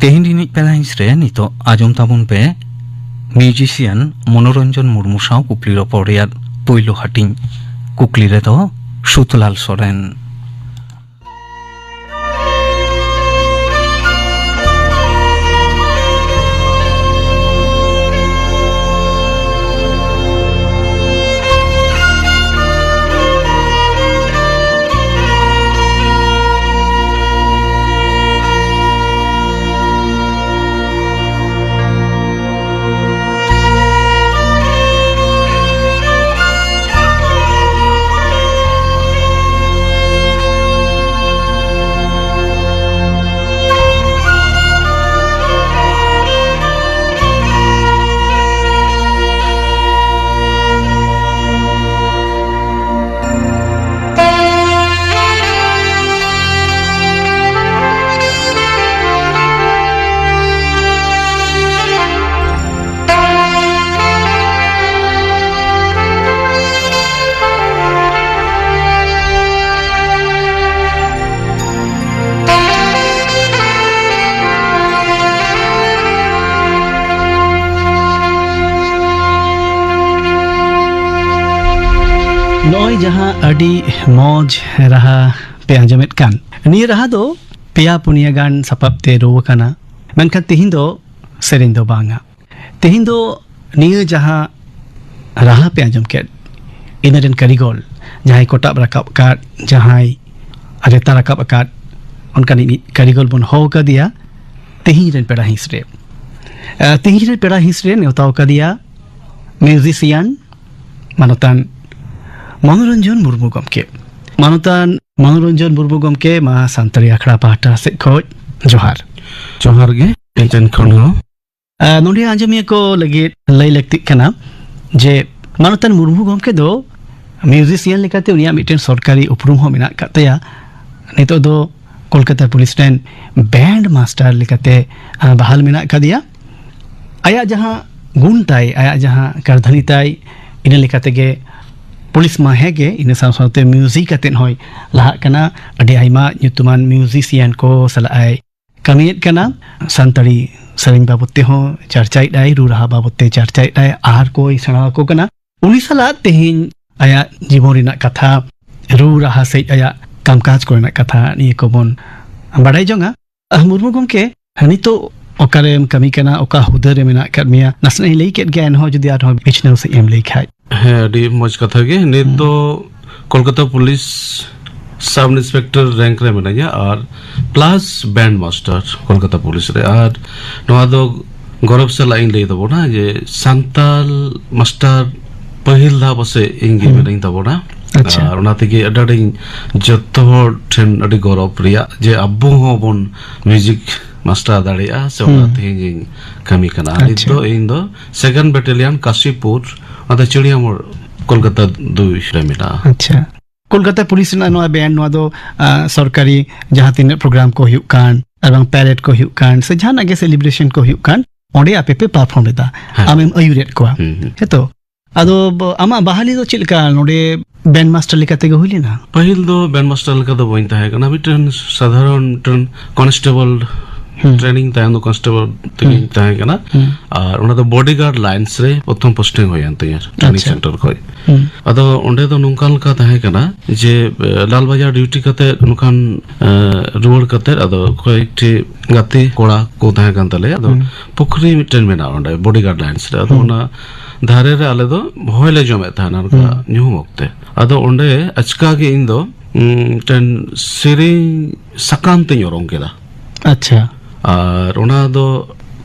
ᱛᱮᱦᱮᱧ ᱨᱤᱱᱤᱡ ᱯᱮᱲᱟ ᱦᱤᱸᱥ ᱨᱮ ᱱᱤᱛᱚᱜ ᱟᱸᱡᱚᱢ ᱛᱟᱵᱚᱱ ᱯᱮ ᱢᱤᱣᱡᱤᱥᱤᱭᱟᱱ ᱢᱚᱱᱳᱨᱚᱧᱡᱚᱱ ᱢᱩᱨᱢᱩ ᱥᱟᱶ ᱠᱩᱠᱞᱤ ᱨᱚᱯᱚᱲ ᱨᱮᱭᱟᱜ ᱯᱳᱭᱞᱳ ᱦᱟᱹᱴᱤᱧ᱾ ᱠᱩᱠᱞᱤ ᱨᱮᱫᱚ ᱥᱩᱛᱞᱟᱞ ᱥᱚᱨᱮᱱ᱾ ᱱᱚᱜᱼᱚᱭ ᱡᱟᱦᱟᱸ ᱟᱹᱰᱤ ᱢᱚᱡᱽ ᱨᱟᱦᱟ ᱯᱮ ᱟᱸᱡᱚᱢᱮᱫ ᱠᱟᱱ, ᱱᱤᱭᱟᱹ ᱨᱟᱦᱟ ᱫᱚ ᱯᱮᱭᱟ ᱯᱩᱱᱭᱟᱹ ᱜᱟᱱ ᱥᱟᱯᱟᱵ ᱛᱮ ᱨᱩ ᱟᱠᱟᱱᱟ, ᱢᱮᱱᱠᱷᱟᱱ ᱛᱮᱦᱮᱧ ᱫᱚ ᱥᱮᱨᱮᱧ ᱫᱚ ᱵᱟᱝᱟ᱾ ᱛᱮᱦᱮᱧ ᱫᱚ ᱱᱤᱭᱟᱹ ᱡᱟᱦᱟᱸ ᱨᱟᱦᱟ ᱯᱮ ᱟᱸᱡᱚᱢ ᱠᱮᱫ, ᱤᱱᱟᱹ ᱨᱮᱱ ᱠᱟᱹᱨᱤᱜᱚᱞ, ᱡᱟᱦᱟᱸᱭ ᱠᱚᱴᱟᱵ ᱨᱟᱠᱟᱵ ᱟᱠᱟᱫ, ᱡᱟᱦᱟᱸᱭ ᱨᱮᱛᱟ ᱨᱟᱠᱟᱵ ᱟᱠᱟᱫ, ᱚᱱᱠᱟᱱᱤᱡ ᱢᱤᱫ ᱠᱟᱹᱨᱤᱜᱚᱞ ᱵᱚᱱ ᱦᱚᱦᱚ ᱟᱠᱟᱫᱮᱭᱟ ᱛᱮᱦᱮᱧ ᱨᱮᱱ ᱯᱮᱲᱟ ᱦᱤᱸᱥ ᱨᱮ᱾ ᱟᱨ ᱛᱮᱦᱮᱧ ᱨᱮᱱ ᱯᱮᱲᱟ ᱦᱤᱸᱥ ᱨᱮ ᱱᱮᱣᱛᱟ ᱟᱠᱟᱫᱮᱭᱟ ᱢᱤᱣᱡᱤᱥᱤᱭᱟᱱ ᱢᱟᱱᱚᱛᱟᱱ ᱢᱚᱱᱳᱨᱚᱧᱡᱚᱱ ᱢᱩᱨᱢᱩ ᱜᱚᱢᱠᱮ᱾ ᱢᱟᱱᱚᱛᱟᱱ ᱢᱚᱱᱳᱨᱚᱧᱡᱚᱱ ᱢᱩᱨᱢᱩ ᱜᱚᱢᱠᱮ, ᱢᱟ ᱥᱟᱱᱛᱟᱲᱤ ᱟᱠᱷᱲᱟ ᱯᱟᱦᱴᱟ ᱥᱮᱫ ᱠᱷᱚᱱ ᱡᱚᱦᱟᱨ᱾ ᱡᱚᱦᱟᱨ ᱜᱮ ᱤᱧ ᱴᱷᱮᱱ ᱠᱷᱚᱱ ᱦᱚᱸ᱾ ᱟᱨ ᱱᱚᱰᱮ ᱟᱸᱡᱚᱢᱤᱭᱟᱹ ᱠᱚ ᱞᱟᱹᱜᱤᱫ ᱞᱟᱹᱭ ᱞᱟᱹᱠᱛᱤᱜ ᱠᱟᱱᱟ ᱡᱮ ᱢᱟᱱᱚᱛᱟᱱ ᱢᱩᱨᱢᱩ ᱜᱚᱢᱠᱮ ᱫᱚ ᱢᱤᱣᱡᱤᱥᱤᱭᱟᱱ ᱞᱮᱠᱟᱛᱮ ᱩᱱᱤᱭᱟᱜ ᱢᱤᱫᱴᱮᱱ ᱥᱚᱨᱠᱟᱨᱤ ᱩᱯᱨᱩᱢ ᱦᱚᱸ ᱢᱮᱱᱟᱜ ᱟᱠᱟᱫ ᱛᱟᱭᱟ᱾ ᱱᱤᱛᱚᱜ ᱫᱚ ᱠᱳᱞᱠᱟᱛᱟ ᱯᱩᱞᱤᱥ ᱨᱮᱱ ᱵᱮᱱᱰ ᱢᱟᱥᱴᱟᱨ ᱞᱮᱠᱟᱛᱮ, ᱟᱸ, ᱵᱟᱦᱟᱞ ᱢᱮᱱᱟᱜ ᱟᱠᱟᱫᱮᱭᱟ᱾ ᱟᱭᱟᱜ ᱡᱟᱦᱟᱸ ᱜᱩᱱ ᱛᱟᱭ, ᱟᱭᱟᱜ ᱡᱟᱦᱟᱸ ᱠᱟᱹᱨᱫᱷᱟᱹᱱᱤ ᱛᱟᱭ, ᱤᱱᱟᱹ ᱞᱮᱠᱟ ᱛᱮᱜᱮ ᱯᱩᱞᱤᱥ ᱢᱟ ᱦᱮᱸ ᱜᱮ, ᱤᱱᱟᱹ ᱥᱟᱶ ᱥᱟᱶᱛᱮ ᱢᱤᱣᱡᱤᱠ ᱟᱛᱮᱫ ᱦᱚᱸᱭ ᱞᱟᱦᱟᱜ ᱠᱟᱱᱟ᱾ ᱟᱹᱰᱤ ᱟᱭᱢᱟ ᱧᱩᱛᱩᱢᱟᱱ ᱢᱤᱣᱡᱤᱥᱤᱭᱟᱱ ᱠᱚ ᱥᱟᱞᱟᱜ ᱮ ᱠᱟᱹᱢᱤᱭᱮᱫ ᱠᱟᱱᱟ᱾ ᱥᱟᱱᱛᱟᱲᱤ ᱥᱮᱨᱮᱧ ᱵᱟᱵᱚᱫ ᱛᱮᱦᱚᱸ ᱪᱟᱨᱪᱟᱭᱮᱫ ᱟᱭ, ᱨᱩ ᱨᱟᱦᱟ ᱵᱟᱵᱚᱫ ᱛᱮ ᱪᱟᱨᱪᱟᱭᱮᱫ ᱟᱭ, ᱟᱨ ᱠᱚᱭ ᱥᱮᱬᱟ ᱟᱠᱚ ᱠᱟᱱᱟ᱾ ᱩᱱᱤ ᱥᱟᱞᱟᱜ ᱛᱮᱦᱮᱧ ᱟᱭᱟᱜ ᱡᱤᱵᱚᱱ ᱨᱮᱱᱟᱜ ᱠᱟᱛᱷᱟ, ᱨᱩ ᱨᱟᱦᱟ ᱥᱮᱫ ᱟᱭᱟᱜ ᱠᱟᱢᱠᱟᱡᱽ ᱠᱚᱨᱮᱱᱟᱜ ᱠᱟᱛᱷᱟ, ᱱᱤᱭᱟᱹ ᱠᱚᱵᱚᱱ ᱵᱟᱲᱟᱭ ᱡᱚᱝᱟ᱾ ᱟᱦ, ᱢᱩᱨᱢᱩ ᱜᱚᱢᱠᱮ, ᱱᱤᱛᱚᱜ ᱚᱠᱟᱨᱮᱢ ᱠᱟᱹᱢᱤ ᱠᱟᱱᱟ, ᱚᱠᱟ ᱦᱩᱫᱟᱹ ᱨᱮ ᱢᱮᱱᱟᱜ ᱟᱠᱟᱫ ᱢᱮᱭᱟ? ᱱᱟᱥᱮᱱᱟᱜ ᱤᱧ ᱞᱟᱹᱭ ᱠᱮᱫ ᱜᱮᱭᱟ, ᱮᱱᱦᱚᱸ ᱡᱩᱫᱤ ᱟᱨᱦᱚᱸ ᱵᱤᱪᱷᱱᱟᱹᱣ ᱥᱮᱫ ᱮᱢ ᱞᱟᱹᱭ ᱠᱷᱟᱡ᱾ ᱦᱮᱸ, ᱟᱹᱰᱤ ᱢᱚᱡᱽ ᱠᱟᱛᱷᱟ ᱜᱮ᱾ ᱱᱤᱛ ᱦᱩᱸ᱾ ᱫᱚ Kolkata police sub inspector rank ᱨᱮ ᱢᱤᱱᱟᱹᱧᱟ ᱟᱨ plus band master Kolkata police ᱨᱮ᱾ ᱟᱨ ᱱᱚᱣᱟ ᱫᱚ ᱜᱚᱨᱚᱵᱽ ᱥᱟᱞᱟᱜ ᱤᱧ ᱞᱟᱹᱭ ᱛᱟᱵᱚᱱᱟ ᱡᱮ ᱥᱟᱱᱛᱟᱞ ᱢᱟᱥᱴᱟᱨ ᱯᱟᱹᱦᱤᱞ ᱫᱷᱟᱣ ᱯᱟᱥᱮᱡ ᱤᱧ ᱜᱮ ᱦᱩᱸ᱾ ᱢᱤᱱᱟᱹᱧ ᱛᱟᱵᱚᱱᱟ᱾ ᱟᱪᱪᱷᱟ᱾ ᱟᱨ ᱚᱱᱟ ᱛᱮᱜᱮ ᱟᱹᱰᱤ ᱟᱹᱰᱤᱧ ᱡᱚᱛᱚ ᱦᱚᱲ ᱴᱷᱮᱱ ᱟᱹᱰᱤ ᱜᱚᱨᱚᱵᱽ ᱨᱮᱭᱟᱜ ᱡᱮ ᱟᱵᱚ ᱦᱚᱸᱵᱚᱱ ᱢᱤᱣᱡᱤᱠ ᱢᱟᱥᱴᱟᱨ ᱫᱟᱲᱮᱭᱟᱜᱼᱟ ᱥᱮ ᱚᱱᱟ ᱦᱩᱸ᱾ ᱛᱮᱦᱮᱧ ᱤᱧ ᱠᱟᱹᱢᱤ ᱠᱟᱱᱟ᱾ ᱟᱨ ᱱᱤᱛ ᱟᱪᱪᱷᱟ᱾ ᱫᱚ ᱤᱧ ᱫᱚ ᱥᱮᱠᱮᱱᱰ ᱵᱟᱴᱟᱞᱤᱭᱟᱱ ᱠᱟᱥᱤᱯᱩᱨ, ᱚᱱᱟ ᱫᱚ ᱪᱤᱲᱤᱭᱟᱢᱳᱲ, ᱠᱳᱞᱠᱟᱛᱟ ᱫᱩᱭ ᱨᱮ ᱢᱮᱱᱟᱜᱼᱟ᱾ ᱟᱪᱪᱷᱟ᱾ ᱠᱳᱞᱠᱟᱛᱟ ᱯᱩᱞᱤᱥ ᱨᱮᱱᱟᱜ ᱱᱚᱣᱟ ᱵᱮᱱᱰ, ᱱᱚᱣᱟ ᱫᱚ, ᱟ, ᱥᱚᱨᱠᱟᱨᱤ ᱡᱟᱦᱟᱸ ᱛᱤᱱᱟᱹᱜ ᱯᱨᱳᱜᱨᱟᱢ ᱠᱚ ᱦᱩᱭᱩᱜ ᱠᱟᱱ, ᱟᱨ ᱵᱟᱝ ᱯᱮᱨᱮᱰ ᱠᱚ ᱦᱩᱭᱩᱜ ᱠᱟᱱ, ᱥᱮ ᱡᱟᱦᱟᱱᱟᱜ ᱜᱮ ᱥᱮᱞᱤᱵᱨᱮᱥᱚᱱ ᱠᱚ ᱦᱩᱭᱩᱜ ᱠᱟᱱ, ᱚᱸᱰᱮ ᱟᱯᱮ ᱯᱮ ᱯᱟᱨᱯᱷᱚᱨᱢ ᱮᱫᱟ, ᱦᱮᱸ᱾ ᱟᱢᱮᱢ ᱟᱹᱭᱩᱨᱮᱫ ᱠᱚᱣᱟ᱾ ᱦᱩᱸ, ᱦᱩᱸ᱾ ᱦᱮᱸᱛᱚ? ᱟᱫᱚ ᱵ-, ᱟᱢᱟᱜ ᱵᱟᱦᱟᱞᱤ ᱫᱚ ᱪᱮᱫ ᱞᱮᱠᱟ ᱱᱚᱰᱮ ᱵᱮᱱᱰ ᱢᱟᱥᱴᱟᱨ ᱞᱮᱠᱟ ᱛᱮᱜᱮ ᱦᱩᱭ ᱞᱮᱱᱟ? ᱯᱟᱹᱦᱤᱞ ᱫᱚ ᱵᱮᱱᱰ ᱢᱟᱥᱴᱟᱨ ᱞᱮᱠᱟ ᱫᱚ ᱵᱟᱹᱧ ᱛᱟᱦᱮᱸ ᱠᱟᱱᱟ, ᱢᱤᱫᱴᱮᱱ ᱥᱟᱫᱷᱟᱨᱚᱱ ᱢᱤᱫᱴᱮᱱ ᱠᱚᱱᱥᱴᱮᱵᱚᱞ ᱦᱩᱸ᱾ ᱴᱨᱮᱱᱤᱝ ᱛᱟᱭᱚᱢ ᱫᱚ ᱠᱚᱱᱥᱴᱮᱵᱚᱞ ᱛᱮᱜᱮᱧ ᱦᱩᱸ᱾ ᱛᱟᱦᱮᱸ ᱠᱟᱱᱟ᱾ ᱦᱩᱸ᱾ ᱟᱨ ᱚᱱᱟ ᱫᱚ ᱵᱚᱰᱤᱜᱟᱨᱰ ᱞᱟᱭᱤᱱᱥ ᱨᱮ ᱯᱨᱚᱛᱷᱚᱢ ᱯᱳᱥᱴᱤᱝ ᱦᱩᱭᱮᱱ ᱛᱤᱧᱟᱹ, ᱴᱨᱮᱱᱤᱝ ᱟᱪᱪᱷᱟ᱾ ᱥᱮᱱᱴᱟᱨ ᱠᱷᱚᱡ᱾ ᱦᱩᱸ᱾ ᱟᱫᱚ ᱚᱸᱰᱮ ᱫᱚ ᱱᱚᱝᱠᱟ ᱞᱮᱠᱟ ᱛᱟᱦᱮᱸ ᱠᱟᱱᱟ ᱡᱮ, ᱮ, ᱞᱟᱞᱵᱟᱡᱟᱨ ᱰᱤᱭᱩᱴᱤ ᱠᱟᱛᱮ ᱱᱚᱝᱠᱟᱱ, ᱮ, ᱨᱩᱣᱟᱹᱲ ᱠᱟᱛᱮ ᱟᱫᱚ ᱠᱚᱭᱮᱠᱴᱤ ᱜᱟᱛᱮ ᱠᱚᱲᱟ ᱠᱚ ᱛᱟᱦᱮᱸ ᱠᱟᱱ ᱛᱟᱞᱮᱭᱟ᱾ ᱟᱫᱚ ᱦᱩᱸ᱾ ᱯᱩᱠᱷᱨᱤ ᱢᱤᱫᱴᱮᱱ ᱢᱮᱱᱟᱜᱼᱟ ᱚᱸᱰᱮ ᱵᱚᱰᱤᱜᱟᱨᱰ ᱞᱟᱭᱤᱱᱥ ᱨᱮ᱾ ᱟᱫᱚ ᱦᱩᱸ᱾ ᱚᱱᱟ ᱫᱷᱟᱨᱮ ᱨᱮ ᱟᱞᱮ ᱫᱚ ᱦᱚᱭ ᱞᱮ ᱡᱚᱢᱮᱫ ᱛᱟᱦᱮᱱᱟ, ᱚᱱᱠᱟ ᱦᱩᱸ᱾ ᱧᱩᱦᱩᱢ ᱚᱠᱛᱮ᱾ ᱟᱫᱚ ᱚᱸᱰᱮ ᱟᱪᱠᱟ ᱜᱮ ᱤᱧ ᱫᱚ, ᱩᱸ, ᱢᱤᱫᱴᱮᱱ ᱥᱮᱨᱮᱧ ᱥᱟᱠᱟᱢ ᱛᱮᱧ ᱚᱨᱚᱝ ᱠᱮᱫᱟ᱾ ᱟᱪᱪᱷᱟ᱾ ᱟᱨ ᱚᱱᱟ ᱫᱚ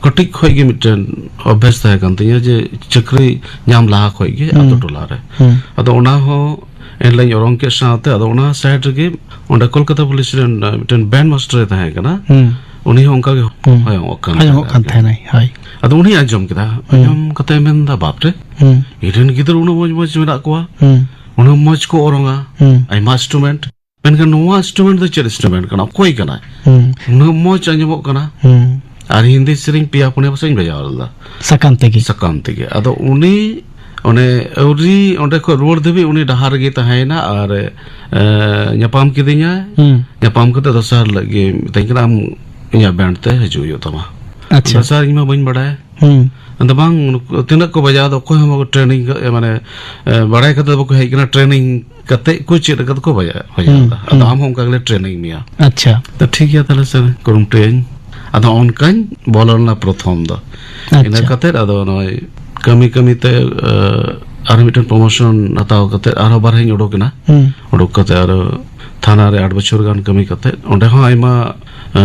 ᱠᱟᱹᱴᱤᱡ ᱠᱷᱚᱡ ᱜᱮ ᱢᱤᱫᱴᱮᱱ ᱚᱵᱷᱭᱟᱥ ᱛᱟᱦᱮᱸ ᱠᱟᱱ ᱛᱤᱧᱟᱹ, ᱡᱮ ᱪᱟᱹᱠᱨᱤ ᱧᱟᱢ ᱞᱟᱦᱟ ᱠᱷᱚᱡ ᱜᱮ ᱦᱩᱸ᱾ ᱟᱛᱳ ᱴᱚᱞᱟ ᱨᱮ᱾ ᱦᱩᱸ᱾ ᱟᱫᱚ ᱚᱱᱟ ᱦᱚᱸ ᱮᱱᱦᱤᱞᱳᱜ ᱤᱧ ᱚᱨᱚᱝ ᱠᱮᱫ ᱥᱟᱶᱛᱮ, ᱟᱫᱚ ᱚᱱᱟ ᱥᱟᱭᱤᱰ ᱨᱮᱜᱮ ᱚᱸᱰᱮ ᱠᱳᱞᱠᱟᱛᱟ ᱯᱩᱞᱤᱥ ᱨᱮᱱ ᱢᱤᱫᱴᱮᱱ ᱵᱮᱱᱰ ᱢᱟᱥᱴᱟᱨ ᱮ ᱛᱟᱦᱮᱸ ᱠᱟᱱᱟ᱾ ᱦᱩᱸ᱾ ᱩᱱᱤ ᱦᱚᱸ ᱚᱱᱠᱟ ᱜᱮ ᱦᱩᱸ᱾ ᱦᱚᱭᱚᱝᱚᱜ ᱠᱟᱱ ᱦᱚᱭᱚᱝᱚᱜ ᱛᱟᱦᱮᱸᱱᱟ ᱠᱟᱱ ᱟᱨᱠᱤ᱾ ᱛᱟᱦᱮᱸᱱᱟᱭ, ᱦᱳᱭ᱾ ᱟᱫᱚ ᱩᱱᱤ ᱟᱸᱡᱚᱢ ᱠᱮᱫᱟ, ᱦᱩᱸ᱾ ᱟᱸᱡᱚᱢ ᱠᱟᱛᱮ ᱢᱮᱱᱫᱟ, "ᱵᱟᱯ ᱨᱮ, ᱦᱩᱸ᱾ ᱤᱧ ᱨᱮᱱ ᱜᱤᱫᱽᱨᱟᱹ ᱩᱱᱟᱹᱜ ᱢᱚᱡᱽ ᱢᱚᱡᱽ ᱢᱮᱱᱟᱜ ᱠᱚᱣᱟ, ᱦᱩᱸ᱾ ᱩᱱᱟᱹᱜ ᱢᱚᱡᱽ ᱠᱚ ᱚᱨᱚᱝᱟ, ᱦᱩᱸ᱾ ᱟᱭᱢᱟ ᱤᱱᱥᱴᱨᱩᱢᱮᱱᱴ, ᱢᱮᱱᱠᱷᱟᱱ ᱱᱚᱣᱟ ᱤᱱᱥᱴᱨᱩᱢᱮᱱᱴ ᱫᱚ ᱪᱮᱫ ᱤᱱᱥᱴᱨᱩᱢᱮᱱᱴ ᱠᱟᱱᱟ? ᱚᱠᱚᱭ ᱠᱟᱱᱟᱭ? ᱦᱩᱸ᱾ ᱩᱱᱟᱹᱜ ᱢᱚᱡᱽ ᱟᱸᱡᱚᱢᱚᱜ ᱠᱟᱱᱟ᱾ ᱦᱩᱸ᱾ ᱟᱨ ᱦᱤᱱᱫᱤ ᱥᱮᱨᱮᱧ ᱯᱮᱭᱟ ᱯᱩᱱᱭᱟ ᱯᱟᱥᱮᱡ ᱤᱧ ᱵᱟᱡᱟᱣ ᱞᱮᱫᱟ ᱥᱟᱠᱟᱢ ᱛᱮᱜᱮ᱾ ᱥᱟᱠᱟᱢ ᱛᱮᱜᱮ᱾ ᱟᱫᱚ ᱩᱱᱤ ᱚᱱᱮ ᱟᱹᱣᱨᱤ ᱚᱸᱰᱮ ᱠᱷᱚᱡ ᱨᱩᱣᱟᱹᱲ ᱫᱷᱟᱹᱵᱤᱡ ᱩᱱᱤ ᱰᱟᱦᱟᱨ ᱨᱮᱜᱮ ᱛᱟᱦᱮᱸᱭᱮᱱᱟ ᱟᱨ, ᱮ, ᱧᱟᱯᱟᱢ ᱠᱤᱫᱤᱧᱟᱭ᱾ ᱦᱩᱸ᱾ ᱧᱟᱯᱟᱢ ᱠᱟᱛᱮ ᱫᱚᱥᱟᱨ ᱦᱤᱞᱳᱜ ᱜᱮ ᱢᱤᱛᱟᱹᱧ ᱠᱟᱱᱟ, "ᱟᱢ ᱤᱧᱟᱹᱜ ᱵᱮᱱᱰ ᱛᱮ ᱦᱤᱡᱩᱜ ᱦᱩᱭᱩᱜ ᱛᱟᱢᱟ᱾" ᱟᱪᱪᱷᱟ᱾ ᱫᱚᱥᱟᱨ ᱤᱧ ᱢᱟ ᱵᱟᱹᱧ ᱵᱟᱰᱟᱭᱟ᱾ ᱦᱩᱸ᱾ ᱟᱫᱚ ᱵᱟᱝ, ᱱᱩᱠᱩ ᱛᱤᱱᱟᱹᱜ ᱠᱚ ᱵᱟᱡᱟᱣ ᱮᱫᱟ, ᱚᱠᱚᱭ ᱦᱚᱸ ᱵᱟᱠᱚ ᱴᱨᱮᱱᱤᱝ ᱠᱟᱜ, ᱢᱟᱱᱮ, ᱮ, ᱵᱟᱲᱟᱭ ᱠᱟᱛᱮ ᱫᱚ ᱵᱟᱠᱚ ᱦᱮᱡ ᱠᱟᱱᱟ, ᱴᱨᱮᱱᱤᱝ ᱠᱟᱛᱮ ᱠᱚ ᱪᱮᱫ ᱠᱟᱛᱮ ᱠᱚ ᱵᱟᱡᱟᱣ, ᱵᱟᱡᱟᱣ ᱦᱩᱸ, ᱮᱫᱟ᱾ ᱟᱫᱚ ᱦᱩᱸ᱾ ᱟᱢ ᱦᱚᱸ ᱚᱱᱠᱟ ᱜᱮᱞᱮ ᱴᱨᱮᱱᱤᱝ ᱢᱮᱭᱟ᱾ ᱟᱪᱪᱷᱟ᱾ ᱛᱚ ᱴᱷᱤᱠ ᱜᱮᱭᱟ, ᱛᱟᱦᱞᱮ ᱥᱮ ᱠᱩᱨᱩᱢᱩᱴᱩᱭᱟᱹᱧ᱾ ᱟᱫᱚ ᱚᱱᱠᱟᱧ ᱵᱚᱞᱚ ᱞᱮᱱᱟ ᱯᱨᱚᱛᱷᱚᱢ ᱫᱚ᱾ ᱟᱪᱪᱷᱟ᱾ ᱤᱱᱟᱹ ᱠᱟᱛᱮ ᱟᱫᱚ ᱱᱚᱜᱼᱚᱭ ᱠᱟᱹᱢᱤ ᱠᱟᱹᱢᱤ ᱛᱮ, ᱮ, ᱟᱨᱦᱚᱸ ᱢᱤᱫᱴᱮᱱ ᱯᱨᱚᱢᱳᱥᱚᱱ ᱦᱟᱛᱟᱣ ᱠᱟᱛᱮ ᱟᱨᱦᱚᱸ ᱵᱟᱨᱦᱮᱧ ᱩᱰᱩᱠ ᱮᱱᱟ᱾ ᱦᱩᱸ᱾ ᱩᱰᱩᱠ ᱠᱟᱛᱮ ᱟᱨᱚ ᱛᱷᱟᱱᱟ ᱨᱮ ᱟᱴ ᱵᱚᱪᱷᱚᱨ ᱜᱟᱱ ᱠᱟᱹᱢᱤ ᱠᱟᱛᱮ, ᱚᱸᱰᱮ ᱦᱚᱸ ᱟᱭᱢᱟ, ᱮ,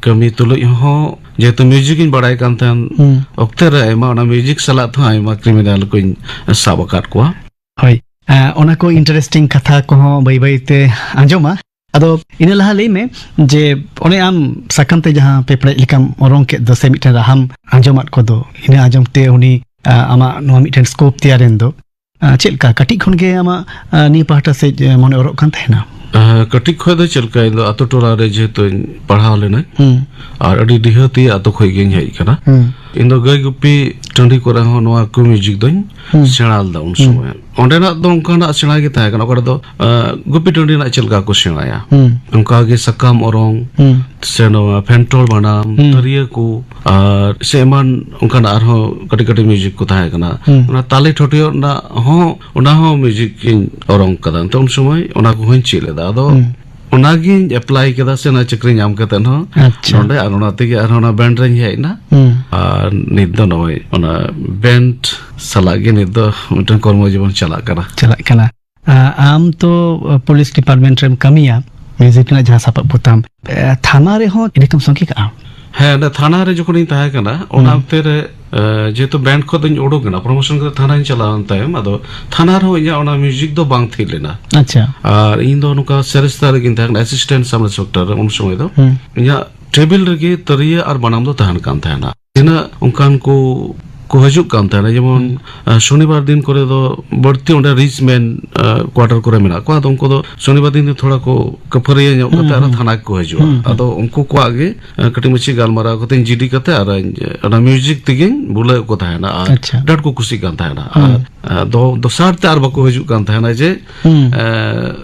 ᱠᱟᱹᱢᱤ ᱛᱩᱞᱩᱡ ᱦᱚᱸ ᱡᱮᱦᱮᱛᱩ ᱢᱤᱣᱡᱤᱠ ᱤᱧ ᱵᱟᱲᱟᱭ ᱠᱟᱱ ᱛᱟᱦᱮᱸᱱ ᱦᱩᱸ᱾ ᱚᱠᱛᱮ ᱨᱮ ᱟᱭᱢᱟ ᱚᱱᱟ ᱢᱤᱣᱡᱤᱠ ᱥᱟᱞᱟᱜ ᱛᱮᱦᱚᱸ ᱟᱭᱢᱟ ᱠᱨᱤᱢᱤᱱᱟᱞ ᱠᱚᱧ ᱥᱟᱵ ᱟᱠᱟᱫ ᱠᱚᱣᱟ᱾ ᱦᱳᱭ, ᱮ, ᱚᱱᱟ ᱠᱚ ᱤᱱᱴᱟᱨᱮᱥᱴᱤᱝ ᱠᱟᱛᱷᱟ ᱠᱚᱦᱚᱸ ᱵᱟᱹᱭ ᱵᱟᱹᱭ ᱛᱮ ᱟᱸᱡᱚᱢᱟ᱾ ᱟᱫᱚ ᱤᱱᱟᱹ ᱞᱟᱦᱟ ᱞᱟᱹᱭ ᱢᱮ ᱡᱮ ᱚᱱᱮ ᱟᱢ ᱥᱟᱠᱟᱢ ᱛᱮ ᱡᱟᱦᱟᱸ ᱯᱮᱯᱲᱮᱡ ᱞᱮᱠᱟᱢ ᱚᱨᱚᱝ ᱠᱮᱫ ᱫᱚ ᱥᱮ ᱢᱤᱫᱴᱮᱱ ᱨᱟᱦᱟᱢ ᱟᱸᱡᱚᱢᱟᱫ ᱠᱚᱫᱚ, ᱤᱱᱟᱹ ᱟᱸᱡᱚᱢ ᱛᱮ ᱩᱱᱤ, ᱟ, ᱟᱢᱟᱜ ᱱᱚᱣᱟ ᱢᱤᱫᱴᱮᱱ ᱥᱠᱳᱯ ᱛᱮᱭᱟᱨᱮᱱ ᱫᱚ, ᱟ, ᱪᱮᱫ ᱞᱮᱠᱟ ᱠᱟᱹᱴᱤᱡ ᱠᱷᱚᱱ ᱜᱮ ᱟᱢᱟᱜ, ᱟ, ᱱᱤᱭᱟᱹ ᱯᱟᱦᱴᱟ ᱥᱮᱫ, ᱮ, ᱢᱚᱱᱮ ᱚᱨᱚᱜ ᱠᱟᱱ ᱛᱟᱦᱮᱱᱟ? ᱟ, ᱠᱟᱹᱴᱤᱡ ᱠᱷᱚᱱ ᱫᱚ ᱪᱮᱫ ᱞᱮᱠᱟ, ᱤᱧ ᱫᱚ ᱟᱛᱳ ᱴᱚᱞᱟ ᱨᱮ ᱡᱮᱦᱮᱛᱩᱧ ᱯᱟᱲᱦᱟᱣ ᱞᱮᱱᱟᱹᱧ, ᱦᱩᱸ᱾ ᱟᱨ ᱟᱹᱰᱤ ᱰᱤᱦᱟᱹᱛᱤᱭᱟᱹ ᱟᱛᱳ ᱠᱷᱚᱱ ᱜᱤᱧ ᱦᱮᱡ ᱟᱠᱟᱱᱟ᱾ ᱦᱩᱸ᱾ ᱤᱧ ᱫᱚ ᱜᱟᱹᱭ ᱜᱩᱯᱤ ᱴᱟᱺᱰᱤ ᱠᱚᱨᱮ ᱦᱚᱸ ᱱᱚᱣᱟ ᱠᱚ ᱢᱤᱭᱩᱡᱤᱠ ᱫᱚᱧ ᱦᱩᱸ᱾ ᱥᱮᱬᱟ ᱞᱮᱫᱟ ᱩᱱ ᱦᱩᱸ᱾ ᱥᱚᱢᱚᱭ᱾ ᱚᱸᱰᱮᱱᱟᱜ ᱫᱚ ᱚᱱᱠᱟᱱᱟᱜ ᱥᱮᱬᱟ ᱜᱮ ᱛᱟᱦᱮᱸ ᱠᱟᱱᱟ, ᱚᱠᱟ ᱨᱮᱫᱚ, ᱟᱸ, ᱜᱩᱯᱤ ᱴᱟᱺᱰᱤ ᱨᱮᱱᱟᱜ ᱪᱮᱫ ᱞᱮᱠᱟ ᱠᱚ ᱥᱮᱬᱟᱭᱟ᱾ ᱦᱩᱸ᱾ ᱚᱱᱠᱟ ᱜᱮ ᱥᱟᱠᱟᱢ ᱚᱨᱚᱝ, ᱦᱩᱸ᱾ ᱥᱮ ᱱᱚᱣᱟ ᱯᱷᱮᱱᱴᱚᱲ ᱵᱟᱱᱟᱢ, ᱦᱩᱸ᱾ ᱛᱤᱨᱭᱟᱹ ᱠᱚ, ᱟᱨ ᱥᱮ ᱮᱢᱟᱱ ᱚᱱᱠᱟᱱᱟᱜ ᱟᱨᱦᱚᱸ ᱠᱟᱹᱴᱤᱡ ᱠᱟᱹᱴᱤᱡ ᱢᱤᱭᱩᱡᱤᱠ ᱠᱚ ᱛᱟᱦᱮᱸ ᱠᱟᱱᱟ᱾ ᱦᱩᱸ᱾ ᱚᱱᱟ ᱛᱟᱞᱮ ᱴᱷᱚᱴᱭᱚ ᱨᱮᱱᱟᱜ ᱦᱚᱸ, ᱚᱱᱟ ᱦᱚᱸ ᱢᱤᱭᱩᱡᱤᱠ ᱤᱧ ᱚᱨᱚᱝ ᱠᱟᱫᱟ᱾ ᱛᱚ ᱩᱱ ᱥᱚᱢᱚᱭ ᱚᱱᱟ ᱠᱚᱦᱚᱸᱧ ᱪᱮᱫ ᱞᱮᱫᱟ᱾ ᱟᱫᱚ ᱦᱩᱸ᱾ ᱚᱱᱟᱜᱤᱧ ᱮᱯᱞᱟᱭ ᱠᱮᱫᱟ, ᱥᱮ ᱚᱱᱟ ᱪᱟᱹᱠᱨᱤ ᱧᱟᱢ ᱠᱟᱛᱮ ᱦᱚᱸ ᱟᱪᱪᱷᱟ᱾ ᱱᱚᱰᱮ ᱟᱨ ᱚᱱᱟ ᱛᱮᱜᱮ ᱟᱨᱦᱚᱸ ᱚᱱᱟ ᱵᱮᱱᱰ ᱨᱮᱧ ᱦᱮᱡ ᱮᱱᱟ᱾ ᱦᱩᱸ᱾ ᱟᱨ ᱱᱤᱛ ᱫᱚ ᱱᱚᱜᱼᱚᱭ ᱚᱱᱟ ᱵᱮᱱᱰ ᱥᱟᱞᱟᱜ ᱜᱮ ᱱᱤᱛ ᱫᱚ ᱢᱤᱫᱴᱟᱝ ᱠᱚᱨᱢᱚ ᱡᱤᱵᱚᱱ ᱪᱟᱞᱟᱜ ᱠᱟᱱᱟ᱾ ᱪᱟᱞᱟᱜ ᱠᱟᱱᱟ᱾ ᱟ-, ᱟᱢ ᱛᱚ, ᱟ, ᱯᱩᱞᱤᱥ ᱰᱤᱯᱟᱨᱴᱢᱮᱱᱴ ᱨᱮᱢ ᱠᱟᱹᱢᱤᱭᱟ, ᱢᱤᱭᱩᱡᱤᱠ ᱨᱮᱱᱟᱜ ᱡᱟᱦᱟᱸ ᱥᱟᱯᱟᱵ ᱠᱚ ᱛᱟᱢ, ᱮ, ᱛᱷᱟᱱᱟ ᱨᱮᱦᱚᱸ ᱤᱱᱟᱹ ᱠᱚᱢ ᱥᱚᱸᱜᱮ ᱠᱟᱜᱼᱟ? ᱦᱮᱸ, ᱚᱸᱰᱮ ᱛᱷᱟᱱᱟ ᱨᱮ ᱡᱚᱠᱷᱚᱱᱤᱧ ᱛᱟᱦᱮᱸ ᱠᱟᱱᱟ, ᱚᱱᱟ ᱦᱩᱸ᱾ ᱚᱠᱛᱮ ᱨᱮ, ᱮ, ᱡᱮᱦᱮᱛᱩ ᱵᱮᱱᱰ ᱠᱷᱚᱱ ᱫᱚᱧ ᱩᱰᱩᱠ ᱮᱱᱟ, ᱯᱨᱚᱢᱳᱥᱚᱱ ᱠᱟᱛᱮ ᱛᱷᱟᱱᱟᱧ ᱪᱟᱞᱟᱣ ᱮᱱ ᱛᱟᱭᱚᱢ, ᱟᱫᱚ ᱛᱷᱟᱱᱟ ᱨᱮᱦᱚᱸ ᱤᱧᱟᱹᱜ ᱚᱱᱟ ᱢᱤᱭᱩᱡᱤᱠ ᱫᱚ ᱵᱟᱝ ᱛᱷᱤᱨ ᱞᱮᱱᱟ᱾ ᱟᱪᱪᱷᱟ᱾ ᱟᱨ ᱤᱧ ᱫᱚ ᱱᱚᱝᱠᱟ ᱥᱮᱨᱮᱥᱛᱟ ᱨᱮᱜᱤᱧ ᱛᱟᱦᱮᱸ ᱠᱟᱱᱟ, ᱮᱥᱤᱥᱴᱮᱱᱴ ᱥᱟᱵ ᱤᱱᱥᱯᱮᱠᱴᱚᱨ ᱨᱮ ᱩᱱ ᱥᱚᱢᱚᱭ ᱫᱚ᱾ ᱦᱩᱸ᱾ ᱤᱧᱟᱹᱜ ᱴᱮᱵᱤᱞ ᱨᱮᱜᱮ ᱛᱤᱨᱭᱳ ᱟᱨ ᱵᱟᱱᱟᱢ ᱫᱚ ᱛᱟᱦᱮᱱ ᱠᱟᱱ ᱛᱟᱦᱮᱱᱟ᱾ ᱛᱤᱱᱟᱹᱜ ᱚᱱᱠᱟᱱ ᱠᱚ, ᱠᱚ ᱦᱤᱡᱩᱜ ᱠᱟᱱ ᱛᱟᱦᱮᱱᱟ, ᱡᱮᱢᱚᱱ, ᱦᱩᱸ᱾ ᱟ, ᱥᱚᱱᱤᱵᱟᱨ ᱫᱤᱱ ᱠᱚᱨᱮ ᱫᱚ ᱵᱟᱹᱲᱛᱤ ᱚᱸᱰᱮ ᱨᱤᱪ ᱢᱮᱱ, ᱟ, ᱠᱣᱟᱴᱟᱨ ᱠᱚᱨᱮ ᱢᱮᱱᱟᱜ ᱠᱚᱣᱟ, ᱟᱫᱚ ᱩᱱᱠᱩ ᱫᱚ ᱥᱚᱱᱤᱵᱟᱨ ᱫᱤᱱ ᱫᱚ ᱛᱷᱚᱲᱟ ᱠᱚ ᱠᱟᱹᱯᱷᱟᱹᱨᱤᱭᱟᱹ ᱧᱚᱜ ᱦᱩᱸ, ᱠᱟᱛᱮ ᱟᱨᱦᱚᱸ ᱦᱩᱸ᱾ ᱛᱷᱟᱱᱟ ᱠᱚ ᱦᱤᱡᱩᱜᱼᱟ᱾ ᱦᱩᱸ, ᱦᱩᱸ᱾ ᱟᱫᱚ ᱩᱱᱠᱩ ᱠᱚᱣᱟᱜ ᱜᱮ, ᱟ, ᱠᱟᱹᱴᱤᱡ ᱢᱟᱹᱪᱷᱤ ᱜᱟᱞᱢᱟᱨᱟᱣ ᱠᱟᱛᱮᱧ ᱡᱤᱰᱤ ᱠᱟᱛᱮ ᱟᱨ ᱤᱧ, ᱚᱱᱟ ᱢᱤᱭᱩᱡᱤᱠ ᱛᱮᱜᱮᱧ ᱵᱩᱞᱟᱹᱣ ᱠᱚ ᱛᱟᱦᱮᱱᱟ ᱟᱨ ᱟᱪᱪᱷᱟ᱾ ᱟᱹᱰᱤ ᱟᱸᱴ ᱠᱚ ᱠᱩᱥᱤᱜ ᱠᱟᱱ ᱛᱟᱦᱮᱱᱟ᱾ ᱦᱩᱸ᱾ ᱟᱨ, ᱟ, ᱫᱚ-, ᱫᱚᱥᱟᱨ ᱛᱮ ᱟᱨ ᱵᱟᱠᱚ ᱦᱤᱡᱩᱜ ᱠᱟᱱ ᱛᱟᱦᱮᱱᱟ ᱡᱮ, ᱦᱩᱸ᱾ ᱟ,